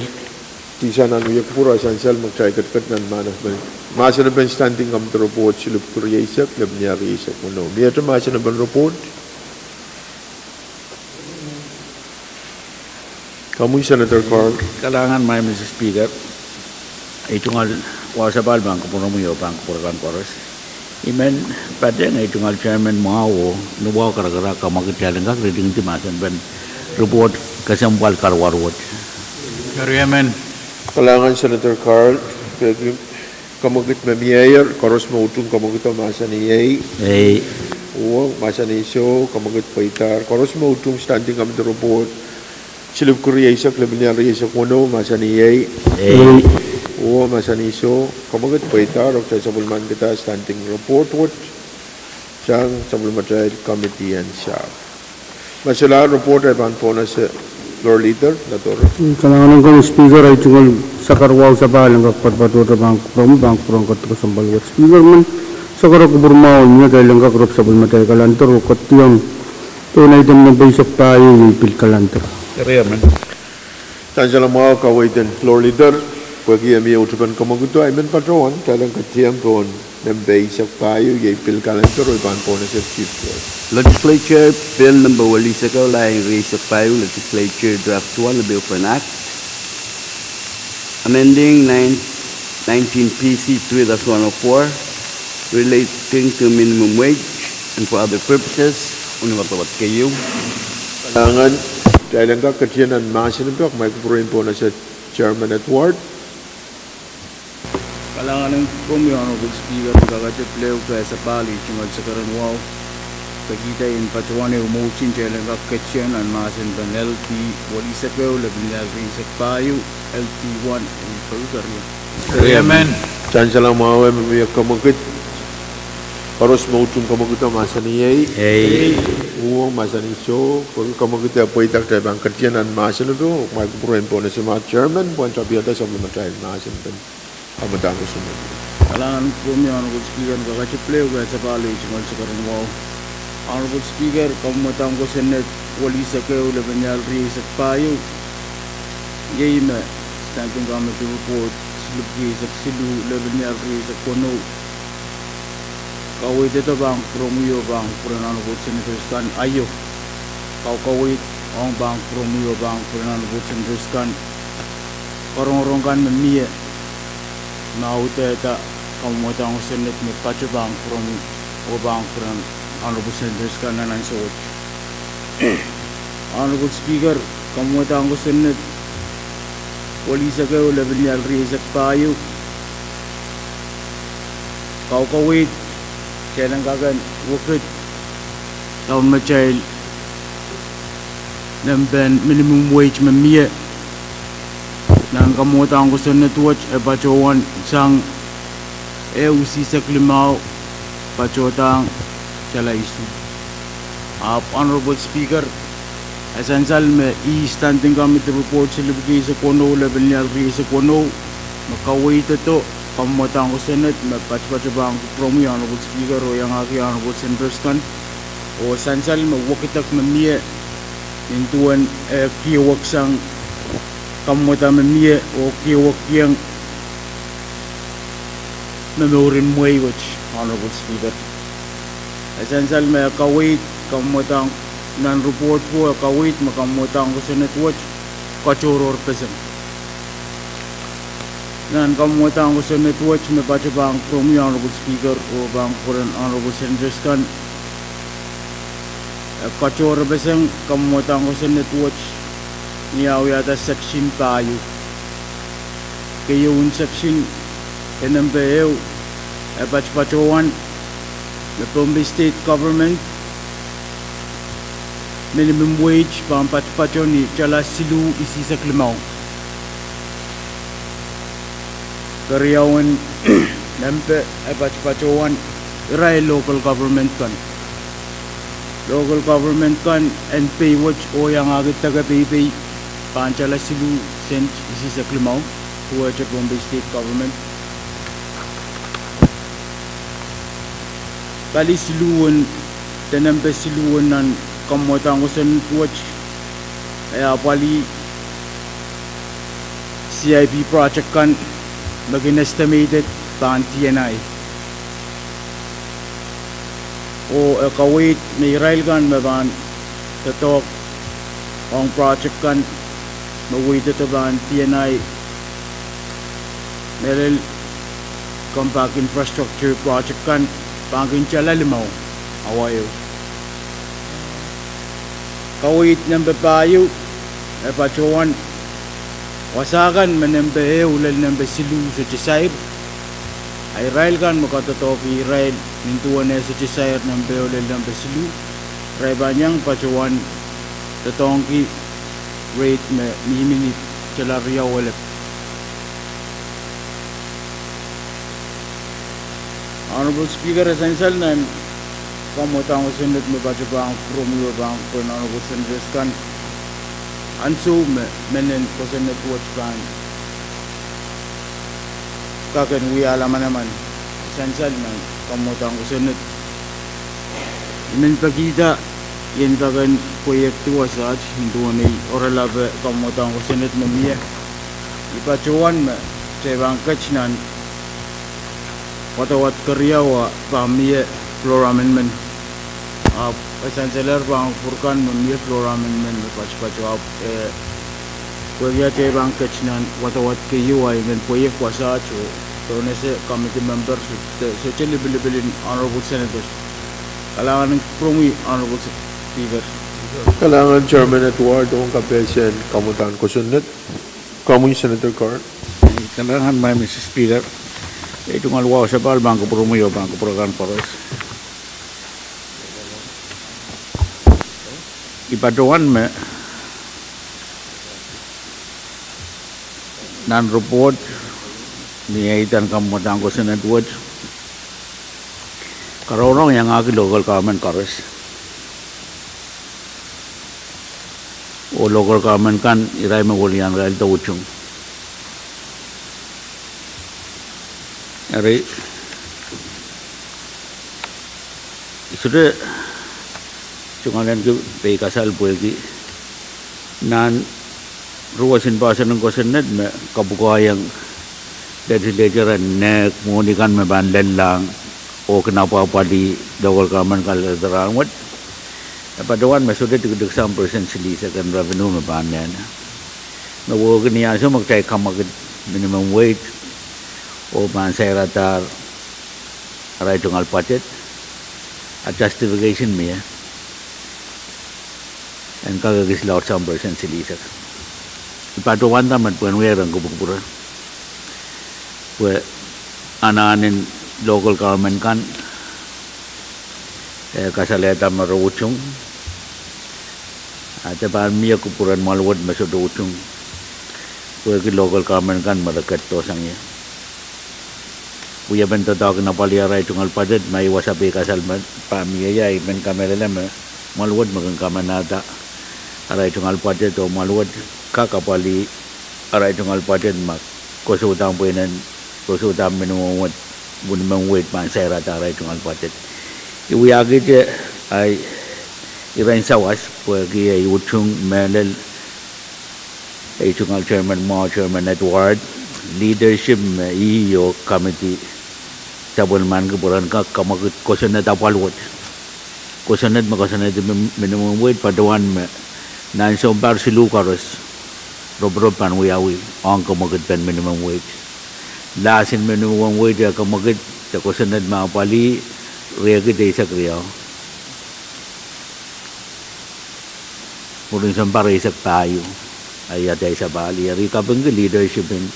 tisa nan wia kupwur oh sansal me kitail ketiket nan mahsen, mahsen en Standing Committee Report silipwuki rieisek, lepin ial rieisek weneu. Miehte mahsen en report? Komwi Senator Carl. Kalahngan, Madam Speaker. Ei tungoal wahu sapahl pahn kupwuromwi oh pahn kupwur kan koaros. I men patehng ei tungoal chairman mwahu oh ni wahu karakara kamwakid kitail en kak ridingdi mahsen en report kesempwal karuwaru wet. Eri amen. Kalahngan Senator Carl. Peki, kamwakid me mieier, koaros me utung kamwakido mahsanih ei. Ei. Uwo, mahsanih soh, kamwakid pweidahr. Koaros me utung Standing Committee Report silipwuki rieisek, lepin ial rieisek weneu, mahsanih ei. Ei. Uwo, mahsanih soh, kamwakid pweidahr, oh kitail sapwellimanikihda Standing Report wet sang sapwellimatail committee en sahpw. Ma solahr report, I pahn pwonese Floor Leader Nadoro. Kalahngan en komwi Speaker, ei tungoal sakar wahu sapahl en kak patopatohte pahn kupwuromwi, pahn kupwuren ketiket kesempwal wet. Speaker men, sakar kupwur mwahu en iet, kitail en kak rep sapwellimatail calendar oh ketieng pohn item nempe eisek pahieu, iei pil calendar. Eri amen. Sansal mwahu, kaweid en Floor Leader, pwehki e mie utupen kamwakido, I men patohwan, kitail en ketieng pohn nempe eisek pahieu, iei pil calendar, oh I pahn pwonese Chief Whip. Legislature Bill nempe welihsek ehu, lain rieisek pahieu, Legislature Draft One, Bill for an Act amending nine, nineteen P C three dash one oh four, relating to minimum wage and for other purposes. Unimadamat keieu. Kalahngan, kitail en kak ketieng nan mahsen en report, kumwail kupwuren pwonese Chairman Edward. Kalahngan en komwi Honorable Speaker, ni kakete pil ehu kehn sapahl, ei tungoal sakar en wahu. Pekihda I en patohwan ehu motion kitail en kak ketieng nan mahsen en report welihsek ehu, lepin ial rieisek pahieu, L T one, ei peki keriau. Eri amen. Sansal mwahu, me mie kamwakid, koaros me utung kamwakido mahsanih ei. Ei. Uwo, mahsanih soh, pwehki kamwakid e pweida, kitail pahn ketieng nan mahsen en report, kumwail kupwuren pwonese ma Chairman pwehn tapihada sapwellimatail mahsen en kamwadang kosonned. Kalahngan en komwi Honorable Speaker, ni kakete pil ehu kehn sapahl, ei tungoal sakar en wahu. Honorable Speaker, kamwadang kosonned welihsek ehu, lepin ial rieisek pahieu, iei me Standing Committee Report silipwuki eisek siluh, lepin ial rieisek weneu, kaweid edo pahn kupwuromwi oh pahn kupwuren Honorable Senators kan. Aio, kaukaweid ong pahn kupwuromwi oh pahn kupwuren Honorable Senators kan, korongorong kan me mie me audehda kamwadang kosonned me patoh pahn kupwuromwi oh pahn kupwuren Honorable Senators kan nan ansou wet. Honorable Speaker, kamwadang kosonned welihsek ehu, lepin ial rieisek pahieu, kaukaweid, kitail en kak en wekid government atail nempen minimum wage me mie. Nan kamwadang kosonned wet e patohwan sang ehu isihsek limau, patohdahng tala isuh. Ahpw Honorable Speaker, e sansal me Standing Committee Report silipwuki eisek weneu, lepin ial rieisek weneu, me kaweid edo kamwadang kosonned me patopato pahn kupwuromwi Honorable Speaker oh iangahki Honorable Senators kan, oh sansal me wekidek me mie nin duwen e kihweksang kamwadang me mie oh kihwekdieng me mourin mwehi wet, Honorable Speaker. E sansal me e kaweid kamwadang, nan report ko e kaweid me kamwadang kosonned wet katohrohrpeseng. Nan kamwadang kosonned wet me patopato pahn kupwuromwi Honorable Speaker oh pahn kupwuren Honorable Senators kan, e katohrohrpeseng kamwadang kosonned wet ni ah wiahda section pahieu. Keieun section, de nempe ehu, e patopatohwan me Pohnpei State Government minimum wage pahn patopato ni tala siluh isihsek limau. Keriaun nempe e patopatohwan irail local government kan. Local government kan en Pohnpei wet oh iangahki Deke Pohnpei pahn tala siluh sent isihsek limau, duwehte Pohnpei State Government. Pali siluh en, de nempe siluh en nan kamwadang kosonned wet E apwalih C I P project kan me kin estimated pahn D N I. Oh e kaweid me irail kan me pahn doadoahk ong project kan me weidete pahn D N I mehlel compact infrastructure project kan pahn kin tala limau. Awa ehu. Kaweid nempe pahieu, e patohwan wasa kan me nempe ehu lel nempe siluh sohte sair, a irail kan me kadoadoahki irail nin duwen eh sohte sair nempe ehu lel nempe siluh, irail pahn iang patohwan doadoahngki rate me mihmi ni tala riau elep. Honorable Speaker, e sansal nan kamwadahn kosonned me patohwan pwuromwi oh pahn kupwuren Honorable Senators kan ansou me mehn kosonned wet pahn kak en wiahla manaman. E sansal nan kamwadahn kosonned. I men pekihda I en kak en pweiekdi wasaht nin duwen ei oaralape kamwadahn kosonned me mie. I patohwan me kitail pahn ket nan wadawad keriau a pahn mie floor amendment. Ahpw e sansalehr pahn kupwur kan me mie floor amendment me patopato ahpw, eh, pwehki atail pahn ket nan wadawad keieu, I men pweiek wasaht oh donese committee member sohte lipilipil en Honorable Senators. Kalahngan en kupwuromwi, Honorable Speaker. Kalahngan Chairman Edward ong kapehsen kamwadahn kosonned. Komwi Senator Curran. Kalahngan maing Mister Speaker. Ei tungoal wahu sapahl pahn kupwuromwi oh pahn kupwur akan koaros. I patohwan me nan report ni eidahn kamwadahn kosonned wet, karongerong iangahki local government koaros oh local government kan irail me welian irail de utung. Eri, I sohte tungoal ahneki peikasal pwehki nan ruwesin poahsoan en kosonned me kapwukoaiong legislature en nek mwohni kan me pahn lellahng oh kin apwapwalih local government kan lel rahn wet, e patohwan me sohte tikitik sang percent silihsek en revenue me pahn nene. Me wehwehki ni ansou me kitail kamwekid minimum wage oh pahn sairadahr arail tungoal budget, a justification mie en kak ekis laud sang percent silihsek. I patohwanda me pwehn wia iren kupwukupwure pwe anahnen local government kan, eh, kasalehda me re utung, a de pahn mie kupwuren mwahl wet me sohte utung pwehki local government kan me re ket dohsang ie. Wiepen doadoahk en apwalih arail tungoal budget me ahi wasa peikasal me pahn mie ie, I men kamehlele me mwahl wet me kin kamanahda arail tungoal budget oh mwahl wet kak apwalih arail tungoal budget me kosoudahn pweinen, kosoudahn minimum wage, minimum wage pahn sairada arail tungoal budget. I wiahkihte ahi iren sawas pwehki ei utung mehlel ei tungoal chairman mwahu, Chairman Edward, leadership me ih oh committee sapwellimaniki pwe ren kak kamwekid kosonned apwal wet. Kosonned me koasoanehdi minimum wage patohwan me nan sounpar siluh koaros roporop pahn wiawi ong kamwekid pen minimum wage. Lahs en minimum wage eh kamwekid de kosonned me apwalih riekid eisek riau, mwurin sounpar eisek pahieu, a ia atail sapahl. Eri I kapingki leadership en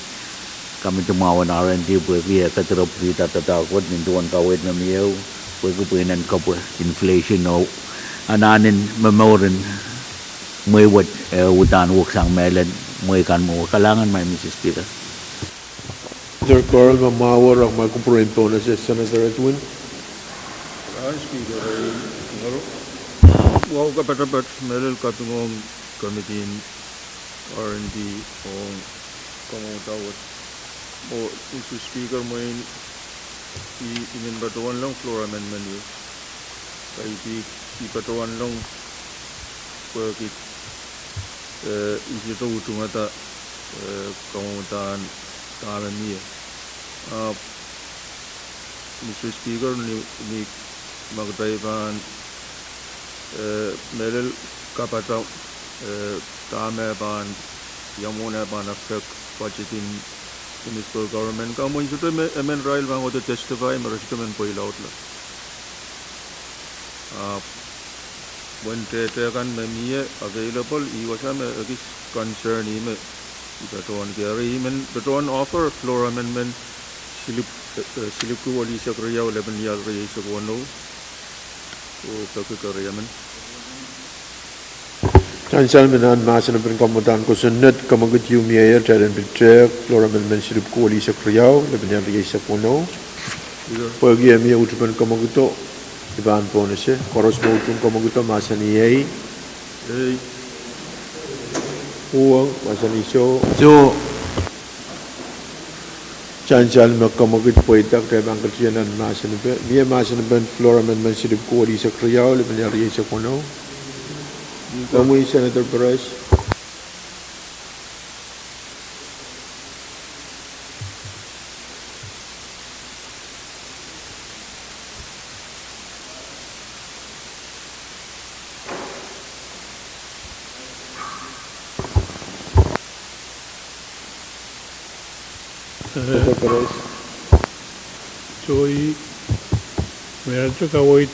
committee mwahu en R and D pwehki e kedirepwkihda doadoahk wet nin duwen kaweid me mie, pwehki pweinen kepwe, inflation oh anahnen momouren mwehi wet eh uhdahn weksang mehlel mwehi kan mwo. Kalahngan maing Mister Speaker. Senator Curran, ma mwahu, rak ma kupwuren bonuses, Senator Edwin. Kalahngan Speaker, ei wahu kapatapat mehlel kaping ong committee en R and D ong kamwadahn wet. Oh Mister Speaker, mwein I, I men patohwanlahng floor amendment wet. Kaidehk I patohwanlahng pwehki eh, I sohte utungada, eh, kamwadahn dahme mie. Ah, Mister Speaker, ni, ni ma kitail pahn, eh, mehlel kapata, eh, dahme pahn, ia mwo e pahn affect budget en municipal government kan, mwein sohte me, emen irail pahn kohdo testify me re sohte men pweilaudla. Ah, mwein data kan me mie available, ih wasa me ekis concern ih me I patohwan kehre, I men patohwan offer floor amendment silip, eh, eh, silipwki welisek riau, lepin lial rieisek weneu. Oh, peki keriamen. Sansal me nan mahsen en kamwadahn kosonned, kemwekid ieu mieier, talen pitehk, floor amendment silipwki welisek riau, lepin lial rieisek weneu. Pwehki e mie utupen kemwekido, I pahn pohnese. Koaros me utung kemwekido, mahsanih ei. Ei. Uhwong, mahsanih soh. Soh. Sansal me kemwekid pweida, kitail pahn ketin nan mahsen pe. Mie mahsen pen floor amendment silipwki welisek riau, lepin lial rieisek weneu. Komwi, Senator Perez. Eh, Senator Perez. Soh, I men kaweid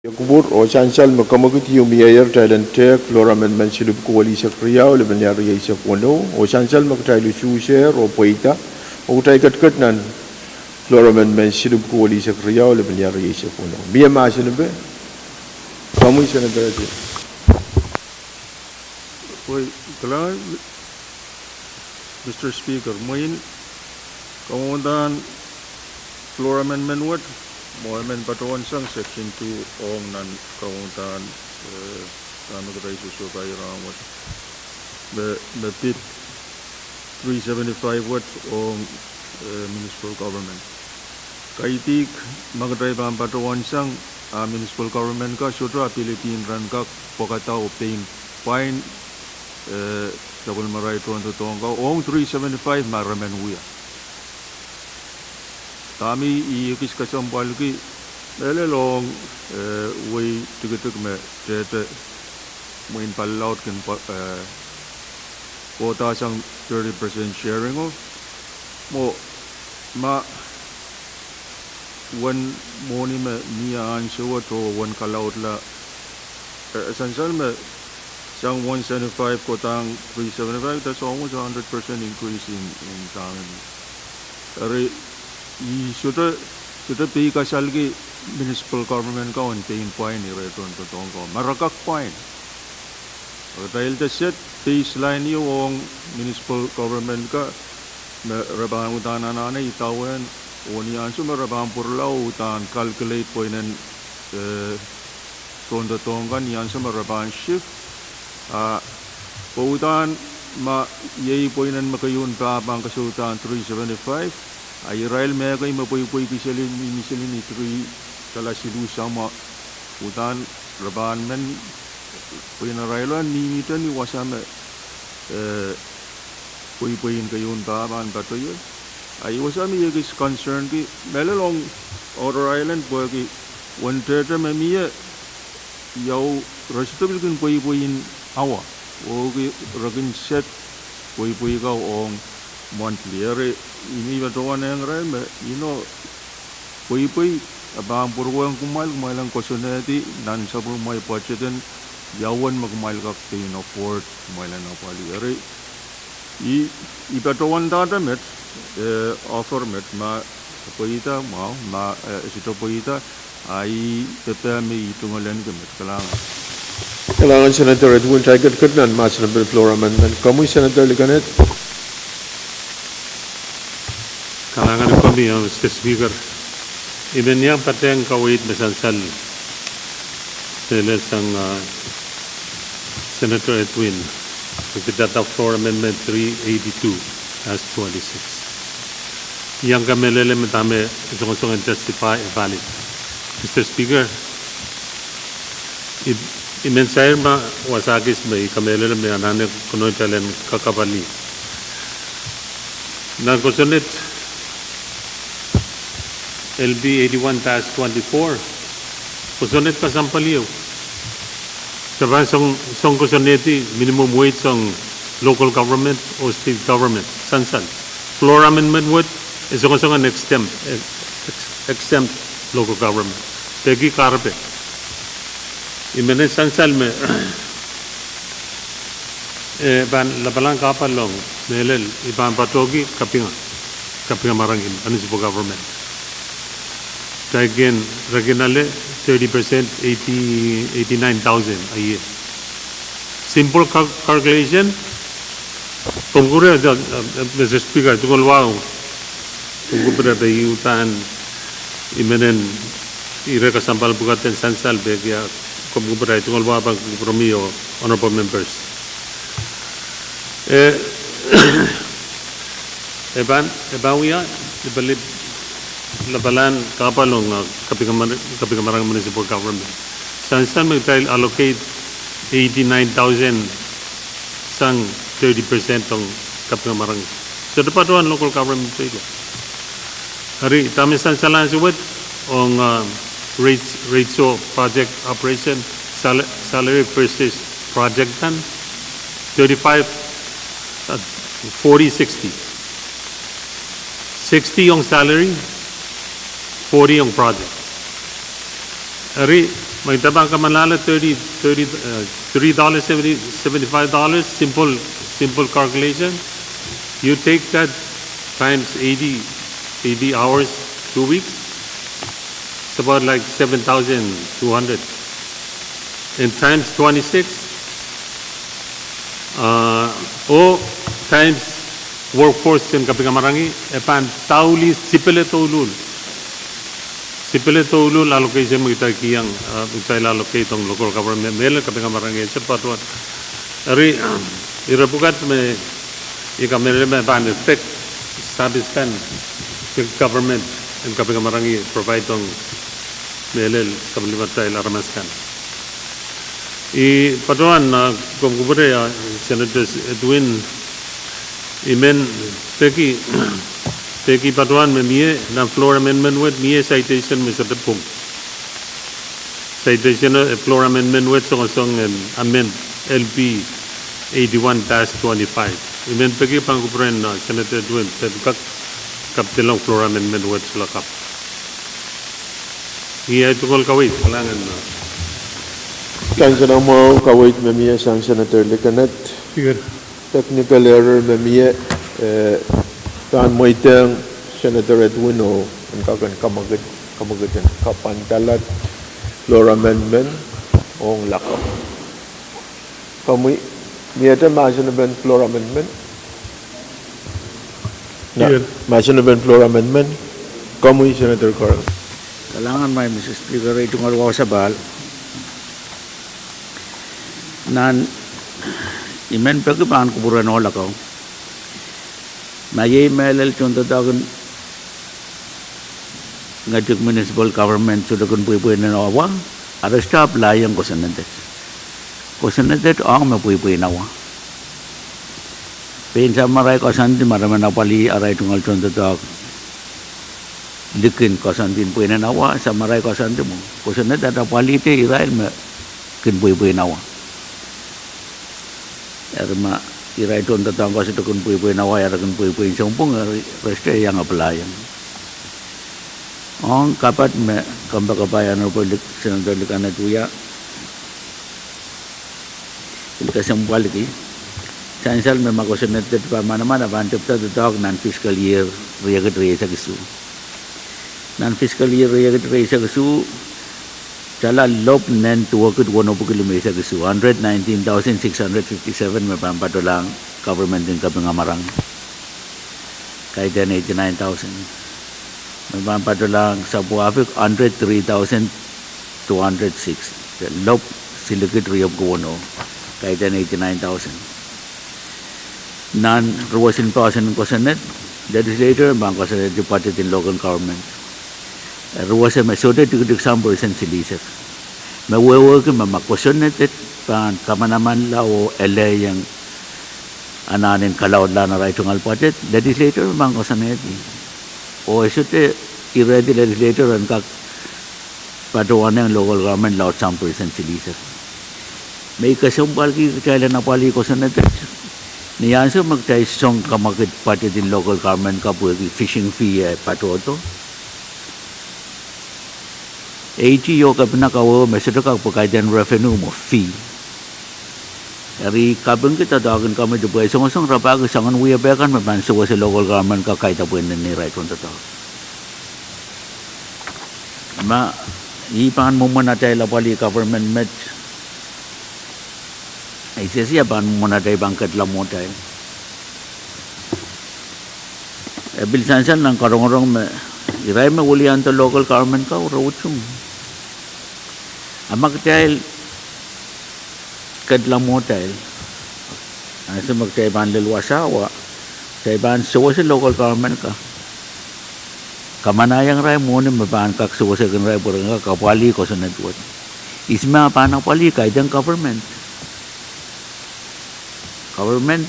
Kupwur, oh sansal me komwekid ieu mieier, kitail en tehk Floor Amendment silipwuku welisek riau, lepin lea rieisek weneu, oh sansal me kitail usuhsehr oh pweida, oh kitail ketiket nan Floor Amendment silipwuku welisek riau, lepin lea rieisek weneu. Mie mahsen epe? Komwi Senator Edwin. Well, kalahngan, Mister Speaker, mwein kaunda Floor Amendment wet, mwo emen patohwansang Section two ong nan kaunda, eh, dahme kitail sohsohpai rahn wet. Me, me pid three seventy-five wet ong, eh, municipal government. Kaidehk ma kitail pahn patohwansang, ah, municipal government ka sohte ah pil ipin ren kak pwekada oh pein pwain, eh, sapwellimarail tohndoadoahk ka ong three seventy-five ma re men wia. Dahme I ekis kesempwalki, mehlel ong, eh, wei tikitik me tehte mwein palilaud kin pwa-, eh, kohda sang thirty percent sharing o. Mwo, ma uwen mwohni me mie ansou wet oh uwen kalaudla, eh, sansal me sang one seventy-five kohda three seventy-five, that's almost a hundred percent increase in, in dahme. Eri, I sohte, sohte pei kasalki municipal government ka en pein pwain ire tohndoadoahk ka. Ma re kak pwain. Re kitail de set baseline ieu ong municipal government ka, me re pahn uhdahn anahne idawehn, oh ni ansou me re pahn pwurala oh uhdahn calculate pweinen, eh, tohndoadoahk kan ni ansou me re pahn shift. Ah, pwe uhdahn ma iei pweinen me keieun pahpa pahn kesouhdahn three seventy-five, a irail mehkei me pweipweiki seli, mihmi seli ni three dollars siluh samwa, uhdahn re pahn men pweinen irail en mihmihte ni wasa me, eh, pweipwein keieun pahpa pahn patohier. A ih wasa me I ekis concernki, mehlel ong Outer Island pwehki uwen tehte me mie, iau re sohte pil kin pweipwein awa. Oh ki re kin set pweipwei ka ong monthly. Eri, I men patohwan ehng irail me, you know, pweipwei, e pahn pwurohng kumwail, kumwail en kosonned nan sapwellimamwail budget en, ia uwen me kumwail kak pein afford, kumwail en apwalih. Eri, I, I patohwan dahte met, eh, offer met, ma pweida, mwahu, ma, eh, sohte pweida, a I pepehm me I tungoalenki met. Kalahngan. Kalahngan Senator Edwin. Kitail ketiket nan mahsen en Floor Amendment. Komwi Senator Likened. Kalahngan komwi, ah, Mister Speaker. I men iang patehng kaweid me sansal mehlel sang, ah, Senator Edwin, me pidada Floor Amendment three eighty-two dash twenty-six. I iang kamehlele me dahme songosong en justify e valid. Mister Speaker, I, I men sair ma wasa kis me I kamehlele me anahne konehng kitail en kakapali. Nan kosonned L B eighty-one dash twenty-four, kosonned kesempwal ieu. Se pahn song, song kosonnedi minimum wage ong local government oh state government, sansal. Floor amendment wet, e songosong en exempt, ex-, exempt local government. Peki kahrepe. I men sansal me e pahn lapalahn kahpwal ong mehlel, I pahn patohki kapinga, kapinga marangi, municipal government. Kitail kin, re kin ale thirty percent, eighty, eighty-nine thousand a year. Simple cal-, calculation. Komw kupwure, eh, eh, Mister Speaker, tungoal wahu. Komw kupwure pwe I uhdahn, I men, ire kesempwal pwukat en sansal peki ah, komw kupwure, tungoal wahu pahn kupwuromwi oh honorable members. Eh, e pahn, e pahn wia, I pali, lapalahn kahpwal ong, ah, kapinga mar-, kapinga marangi municipal government. Sansal me kitail allocate eighty-nine thousand sang thirty percent ong kapinga marangi. Sohte patohwan local government state. Eri, dahme sansal ansou wet ong, ah, rate, ratio project operation, sal-, salary versus project kan, thirty-five, ah, forty, sixty. Sixty ong salary, forty ong project. Eri, ma I pahn kamalahle thirty, thirty, uh, three dollars seventy, seventy-five dollars, simple, simple calculation. You take that times eighty, eighty hours, two weeks, it's about like seven thousand two hundred. And times twenty-six, uh, oh times workforce en Kaping Kamarangi, e pahn daulih sipele douluhl. Sipele douluhl allocation me kitail kihong, uh, kitail allocate ong local government, mehlel Kaping Kamarangi, ese patohwan. Eri, ire pwukat me I kamehlele me pahn affect service kan, government en Kaping Kamarangi provide ong mehlel sapwellimatail aramas kan. I patohwan, uh, komw kupwure, uh, Senator Edwin, I men peki, peki patohwan me mie nan floor amendment wet mie citation me sohte pwung. Citation, eh, floor amendment wet songosong en amend L P eighty-one dash twenty-five. I men peki pahn kupwuren, uh, Senator Edwin, peki kak kapedilong floor amendment wet solahr kapw. Ni ahi tungoal kaweid, kalahngan, uh, kansenamwahu kaweid me mie sang Senator Likinet. Technical error me mie, eh, pahn mweidehng Senator Edwin oh en kak en kamwekid, kamwekid en kapwandalad floor amendment ong lakapw. Komwi, miehte mahsen en floor amendment? Na, mahsen en floor amendment. Komwi, Senator Carl. Kalahngan, Madam Speaker, ei tungoal wahu sapahl. Nan, I men peki pahn kupwuren ohl akan. Ma iei mehlel tohndoadoahk en Ngetik Municipal Government sohte kin pweipwei nan awa, a re stop laiong kosonnedet. Kosonnedet ong me pweipwei nan awa. Pein samarail koasoandi ma re men apwalih arail tungoal tohndoadoahk likin koasoandi en pweinen awa, samarail koasoandi mwo. Kosonnedet apwalihte irail me kin pweipwei nan awa. Eri ma irail tohndoadoahk kan sohte kin pweipwei nan awa, ia re kin pweipwei nan sounpwong, eri re sohte iang apwalih. Ong kapat me kompoakepahi Honorable Senator Likinet wia, I kesempwaliki. Sansal me ma kosonnedet pahn manaman, a pahn tepda doadoahk nan fiscal year riekid rieisek isuh. Nan fiscal year riekid rieisek isuh, tala lop nen duwekid wenepwiki limesek isuh, hundred nineteen thousand six hundred fifty-seven me pahn patohlahng government en Kaping Kamarangi. Kaidehn eighty-nine thousand. Me pahn patohlahng sapwuhfik hundred three thousand two hundred six. Lop silikid riepwiki weneu. Kaidehn eighty-nine thousand. Nan ruwesin poahsoan en kosonned, legislature pahn kosonnedi budget en local government. Ruwese me sohte tikitik sang percent silihsek. Me wehwehki me ma kosonned pahn kamanamanla oh elehieng anahn en kalaudlahn arail tungoal budget, legislature pahn kosonnedi. Oh e sohte irehdi legislature en kak patohwanehng local government laud sang percent silihsek. Me I kesempwalki kitail en apwalih kosonned, ni ansou me kitail song kamwekid budget en local government ka pwehki fishing fee e patohdo, eighty oh kepina kawehwe me sohte kak pwe kaidehn revenue mwo fee. Eri kapingki doadoahk en committee pwe songosong rapahki soangen wiepe kan me pahn sewese local government ka kaidehn pweinen neirail tohndoadoahk. Ma I pahn mwomwen atail apwalih government met, I sehse ia pahn mwomwen atail pahn kedla mwohtail. E pil sansal nan karongorong me irail me weliandi local government ka re utung. A ma kitail kedla mwohtail, ansou me kitail pahn lel wasa wa, kitail pahn sewese local government ka, kamanahieng irail mwohni me pahn kak sewese kin irail pwe ren kak apwalih kosonned wet. Ihs me pahn apwalih? Kaidehn government. Government,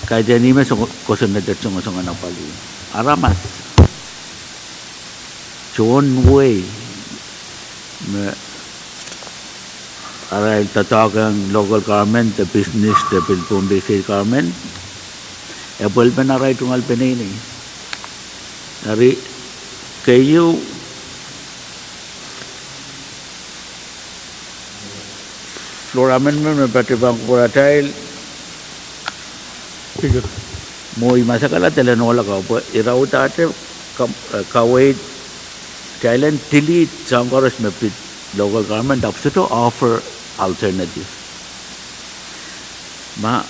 kaidehn ih me kosonned songosong en apwalih. Aramas, tohn wehi me arail doadoahk ong local government de business de pil Pohnpei state government, e pwelpen arail tungoal peneinei. Eri keieu, Floor amendment me patohwan kupwuratail. Mwo I masak ala delenola ka pwe iraudahte ka, eh, kaweid kitail en delete soahng koaros me pid local government ahpw sohte offer alternative. Ma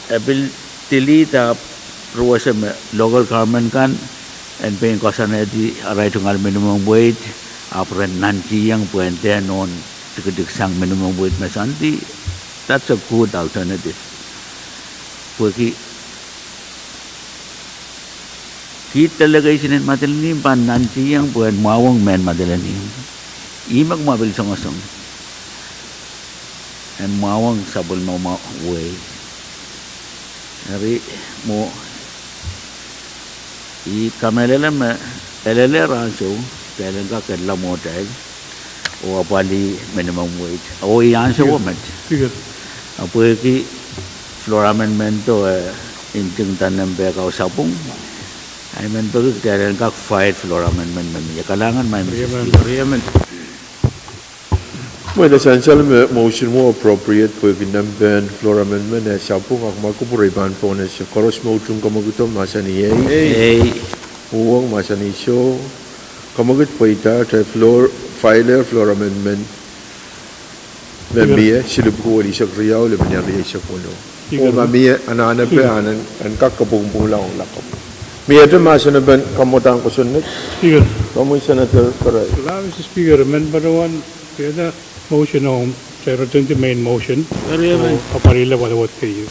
e pil delete ahpw ruwese me local government kan en pein koasoanehdi arail tungoal minimum wage ahpw ren nantihong pwe en dehr nohn tikitik sang minimum wage me soandi, that's a good alternative. Pwehki kiht delegation en Madolenihmw pahn nantihong pwe en mwahuwong mehn Madolenihmw. Ihme kumwa pil songosong en mwahuwong sapwellime mwahu wei. Eri mwo I kamehlele me e lel rahn sou, kitail en kak edla mwohtail oh apwalih minimum wage. Oh I ansouo met. Ahpw pwehki floor amendment o, eh, nting da nempe kau sapwung, I men peki kitail en kak file floor amendment me mie. Kalahngan, Madam Speaker. Mwein e sansal me motion wet appropriate pwehki nempehn floor amendment e sapwung, ahpw ma kupwure I pahn pohnese. Koaros me utung kamwekid o mahsanih ei. Uhwong mahsanih soh. Kamwekid pweida, kitail floor, file floor amendment me mie, silipwuku welisek riau, lepin rieisek weneu. Oh ma mie anahnepe, ahnen, en kak kapwungpwungla ong lakapw. Miehte mahsen en kamwadang kosonned. Komwi Senator Perez. Speaker, men patohwan, motion ong, kitail ritengdi main motion. Apwalihla wadawad keieu.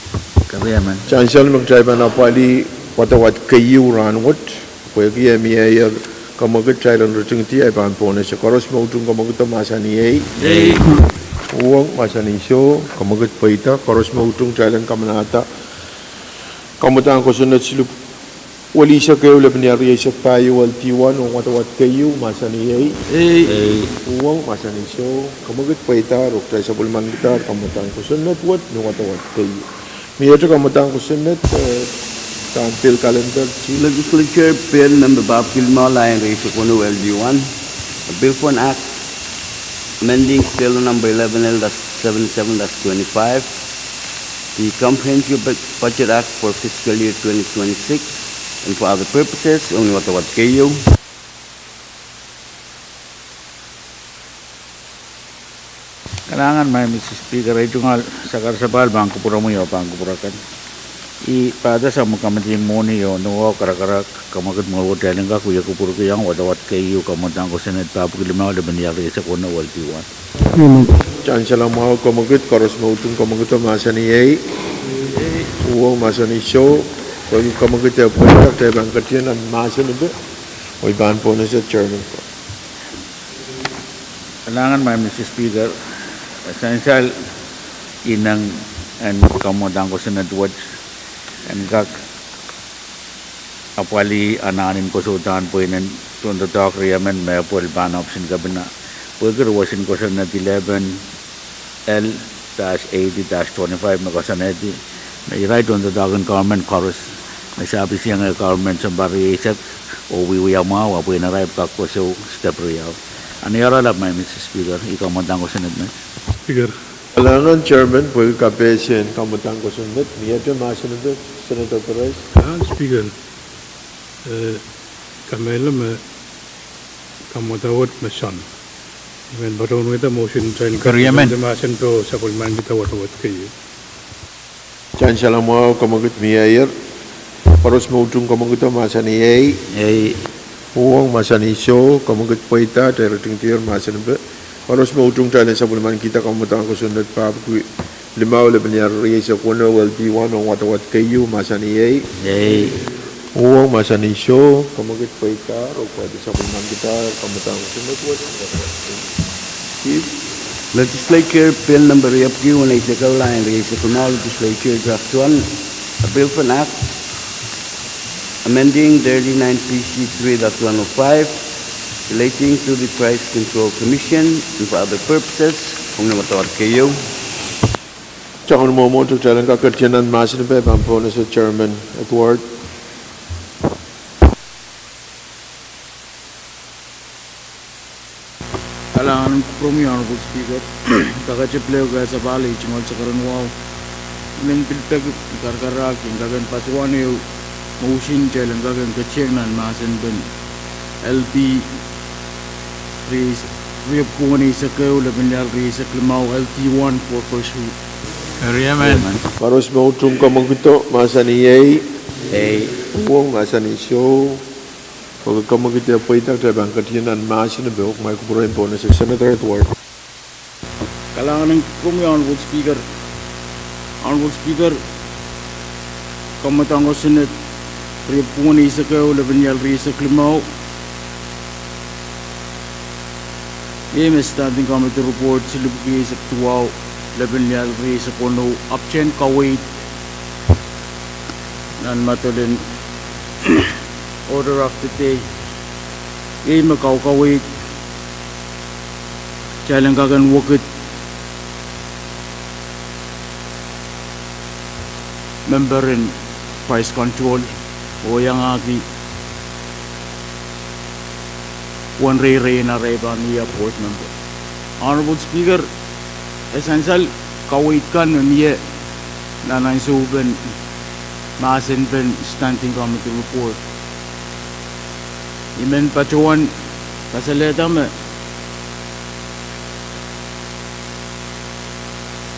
Sansal me kitail pahn apwalih wadawad keieu rahn wet. Pwehki e mieier kamwekid, kitail en ritengdi, I pahn pohnese. Koaros me utung kamwekid o mahsanih ei. Uhwong mahsanih soh. Kamwekid pweida. Koaros me utung, kitail en kamanahda kamwadang kosonned silipwuku welisek ehu, lepin rieisek pahieu, L D one, ong wadawad keieu mahsanih ei. Uhwong mahsanih soh. Kamwekid pweida, oh kitail sapwellimankidahr kamwadang kosonned wet ni wadawad keieu. Miehte kamwadang kosonned, eh, pahn bill calendar. Legislature bill number papkilmala en rieisek weneu, L D one, a bill for an act amending Schedule number eleven L dash seven seven dash twenty-five, the Comprehensive Bu-, Budget Act for fiscal year twenty twenty-six, and for other purposes, ong ni wadawad keieu. Kalahngan, Madam Speaker, ei tungoal sakar sapahl pahn kupwuromwi oh pahn kupwur akan. I pahda samwa kamidi mwohni oh nohno, karakarahk, kamwekid mwohtail en kak wie kupwurki ong wadawad keieu, kamwadang kosonned papkilimau, lepin rieisek weneu, L D one. Sansal mwahu, kamwekid, koaros me utung kamwekid o mahsanih ei. Uhwong mahsanih soh. Pwehki kamwekid e pweida, kitail pahn ketin nan mahsen epe, oh I pahn pohnese chairman. Kalahngan, Madam Speaker, sansal ineng en kamwadang kosonned wet en kak apwalih anahn en kosoudahr pweinen tohndoadoahk riemen me pwel pahn option kepina. Pwehki ruwesin kosonned eleven L dash eighty dash twenty-five me koasoanehdi me irail tohndoadoahk en government koaros me sapwung sang government sounpar rieisek oh wiewia mwahu, ahpw irail pahn kak kosou step riau. Anahne oaralap, Madam Speaker, ih kamwadang kosonned met. Kalahngan chairman pwehki kapehse en kamwadang kosonned. Miehte mahsen epe, Senator Perez. Speaker, eh, kamehlele me kamwadang wet me soangen. I men patohwan wehda motion, kitail en kak mahsen pwe sapwellimankihda wadawad keieu. Sansal mwahu, kamwekid mieier. Koaros me utung kamwekid o mahsanih ei. Uhwong mahsanih soh. Kamwekid pweida, kitail ritengdier mahsen epe. Koaros me utung, kitail en sapwellimankihda kamwadang kosonned papkilimau, lepin rieisek weneu, L D one, ong wadawad keieu mahsanih ei. Uhwong mahsanih soh. Kamwekid pweida, oh kitail sapwellimankihda kamwadang kosonned wet. Legislature bill number riepwiki weneisek ehu, lel rieisek limau, Legislature Draft One, a bill for an act amending thirty-nine P C three dash one oh five, relating to the Price Control Commission and for other purposes, ong ni wadawad keieu. Soangen mwomwohdiso, kitail en kak ketin nan mahsen epe, pahn pohnese Chairman Edward. Kalahngan, Rong Honorable Speaker, kakete pil ehu kehlail sapahl, ei tungoal sakaradahn wahu. I men pil peki karakarahk en kak en patohwan ehu motion kitail en kak en ketieng nan mahsen pen L P riepwuhwen eisek ehu, lepin lial rieisek limau, L P one for first read. Eri emen. Koaros me utung kamwekid mahsanih ei. Ei. Uhwong mahsanih soh. Pwehki kamwekid pweida, kitail pahn ketieng nan mahsen pen, oh kumwail kupwure en pohnese Senator Edward. Kalahngan en kupwuromwi Honorable Speaker. Honorable Speaker, kamwadahn kosonned riepwuhwen eisek ehu, lepin lial rieisek limau. Iei me Standing Committee Report silipwiki eisek duwau, lepin lial rieisek weneu, ahpwtehn kaweid nan medilin Order of the Day. Iei me kaukaweid kitail en kak en wekid memperin Price Control oh iangahki uwen reirei en arail pahn wia board member. Honorable Speaker, e sansal kaweid kan me mie nan ansou pen mahsen pen Standing Committee Report. I men patohwan kasalehda me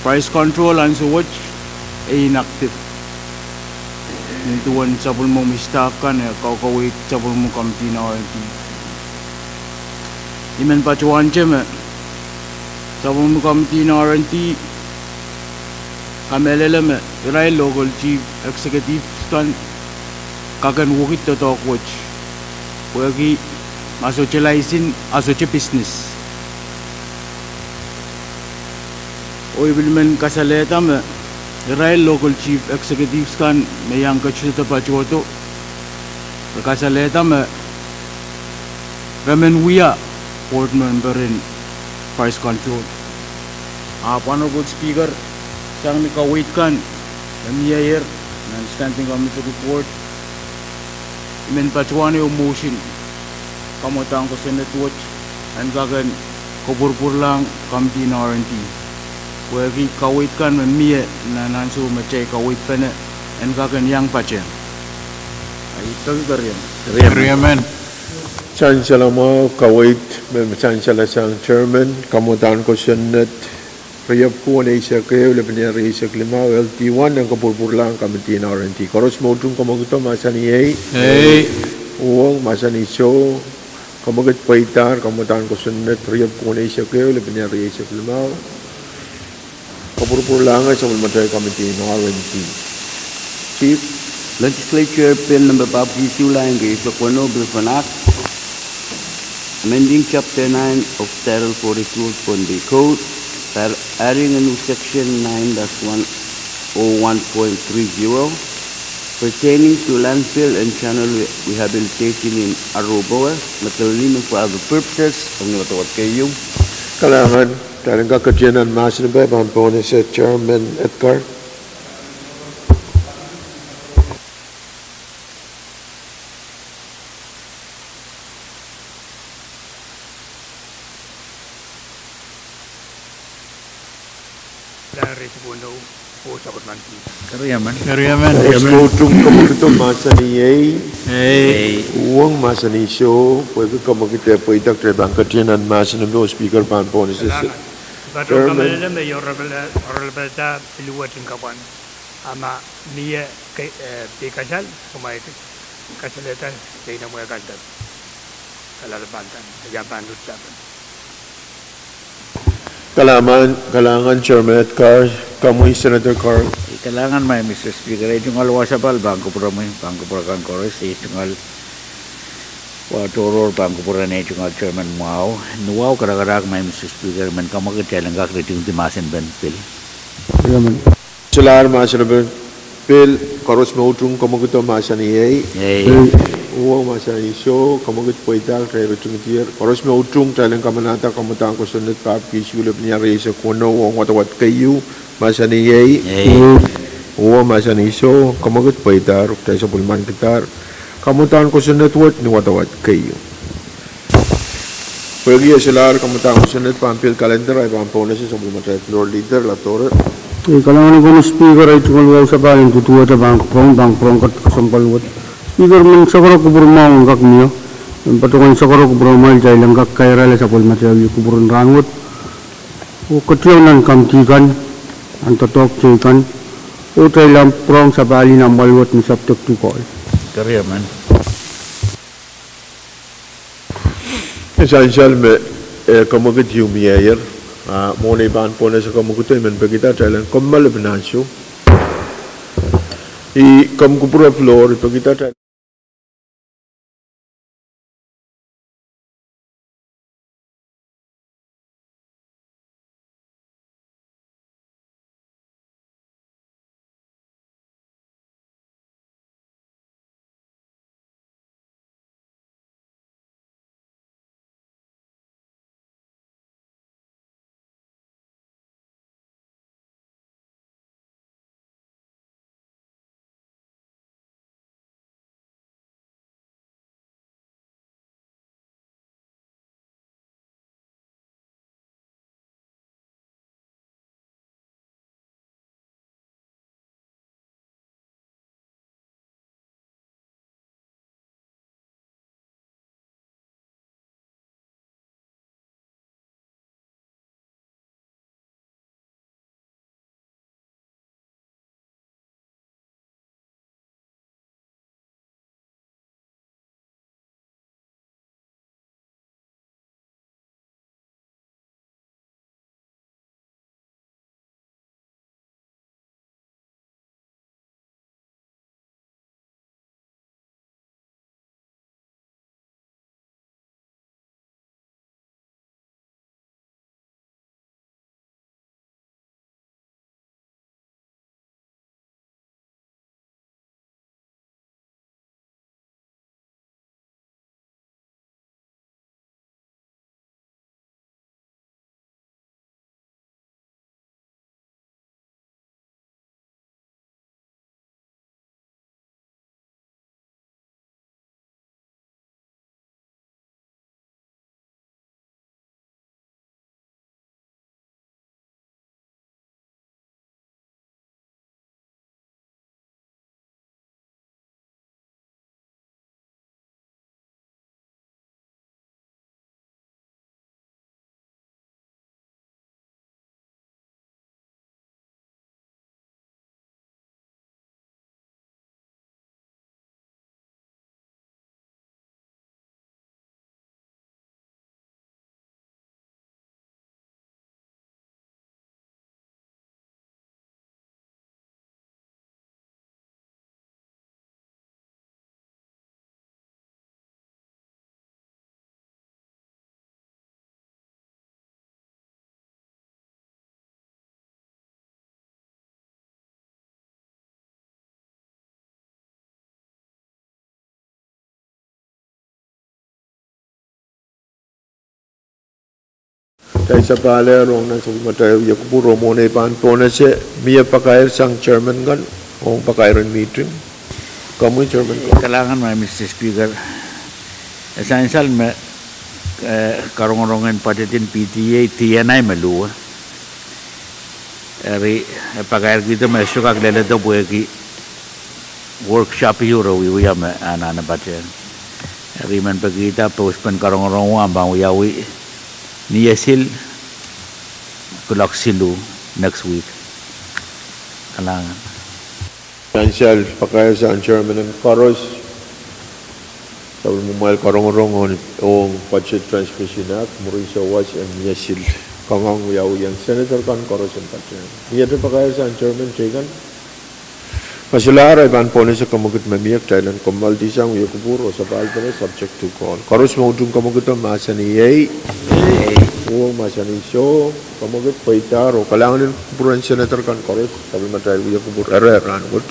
Price Control ansou wet e inactive. Nin duwen sapwellimomwi staff kan, e kaukaweid sapwellimomwi committee en R and D. I men patohwante me sapwellimomwi committee en R and D kamehlele me irail local chief executive kan kak en wekid doadoahk wet, pwehki ma sohte license, a sohte business. Oh I pil men kasalehda me irail local chief executives kan me iang ketido patohdo, re kasalehda me re men wia board member en Price Control. Ahpw Honorable Speaker, sang ni kaweid kan me mieier nan Standing Committee Report, I men patohwan ehu motion, kamwadahn kosonned wet en kak en kopwurupwurlahng committee en R and D, pwehki kaweid kan me mie nan ansou me kitail kaweidpene en kak en iang patehng. Ahi peki kerian. Eri emen. Sansal mwahu, kaweid me sansal sang chairman, kamwadahn kosonned riepwuhwen eisek ehu, lepin lial rieisek limau, L T one, en kopwurupwurlahng committee en R and D. Koaros me utung kamwekido mahsanih ei. Ei. Uhwong mahsanih soh. Kamwekid pweidahr kamwadahn kosonned riepwuhwen eisek ehu, lepin lial rieisek limau, kopwurupwurlahng sapwellimatail committee en R and D. Chief. Legislature Bill number papkisulang ke isokono, Bill of an Act amending Chapter nine of Title forty-two of Pohnpei Code, adding a new Section nine dash one oh one point three zero pertaining to landfill and channel re-, rehabilitation in Arobowa, Madolenihmw, for other purposes, ong ni wadawad keieu. Kalahngan, kitail en kak ketido nan mahsen pen, pahn pohnese Chairman Edgar. Keriamen. Keriamen. Koaros me utung kamwekido mahsanih ei. Ei. Uhwong mahsanih soh, pwehki kamwekid pweida, kitail pahn ketido nan mahsen pen, oh Speaker pahn pohnese. Chairman. Kamehlele me I orapel-, orapelda pil wet en kapwan. A ma mie ke-, eh, pekasal, kumwail kasalehda keinemwe kan. Kalahngan, kalahngan Chairman Edgar, komwi Senator Carl. Kalahngan maing Mister Speaker, ei tungoal wasapahl pahn kupwuromwi, pahn kupwure kan koaros, ei tungoal wa tohrohr pahn kupwure, ei tungoal chairman mwahu. Ni wahu karakarahk maing Mister Speaker, men kamwekid kitail en kak ritingdi mahsen pen pil. Solahr mahsen pen pil, koaros me utung kamwekido mahsanih ei. Ei. Uhwong mahsanih soh, kamwekid pweida, kitail ritingdier. Koaros me utung, kitail en kamanahda kamwadahn kosonned papkisulang lepin lial rieisek weneu ong wadawad keieu, mahsanih ei. Ei. Uhwong mahsanih soh, kamwekid pweida, kitail sapwellimanikidahr kamwadahn kosonned wet ni wadawad keieu. Pwehki e solahr kamwadang Senate pahn pil kalender, ahi pahn pohnese sapwellimatail floor leader Latore. Ei, kalahngan en komwi Speaker, ei tungoal wahu sapahl en duduwehte pahn kupwuromwi, pahn kupwuromwi kat kesempwal wet. Speaker, men sakaro kupwur mwahu en kak mie. En patohwan sakaro kupwuromwail, kitail en kak kairala sapwellimatail wia kupwur en rahn wet. Oh ketieu nan kamidi kan, nan doadoahk teikan. Oh kitail ahpw pwurehng sapahl en apwal wet ni subject to call. Keriaman. E sansal me, eh, komwekid ieu mieier, ah, mwohn ei pahn pohnese komwekid, I men pekihda kitail en kommoal epin ansou. I komw kupwure floor, I pekihda kitail Kitail sapahl rong nan sapwellimatail wia kupwur oh mwohn ei pahn pohnese, mie pakair sang chairman kan ong pakairen mihting. Komwi chairman kan. Kalahngan, Mister Speaker. E sansal me, eh, karongorongen budget en P T A, T N I me luwe. Eri, eh, pakair kihdo me sohte kak leledo pwehki workshop ieu re wiewia me anahne budget. Eri I men pekihda postpone karongorong wet pahn wiawi ni Esil kuloak siluh next week. Kalahngan. Sansal pakair sang chairman en koaros sapwellimamwail karongorong ong budget transmission act, mwurin sawas en ni Esil. Kangoang wiawihong senator kan koaros en patohwan. Miehte pakair sang chairman teikan. Ma solahr, I pahn pohnese komwekid me mie, kitail en kommoaldihsang wia kupwur oh sapahl pene subject to call. Koaros me utung komwekido mahsanih ei. Ei. Oh mahsanih soh, komwekid pweidahr oh kalahngan en kupwuren senator kan koaros sapwellimatail wia kupwur ire rahn wet.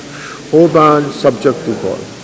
Oh pahn subject to call.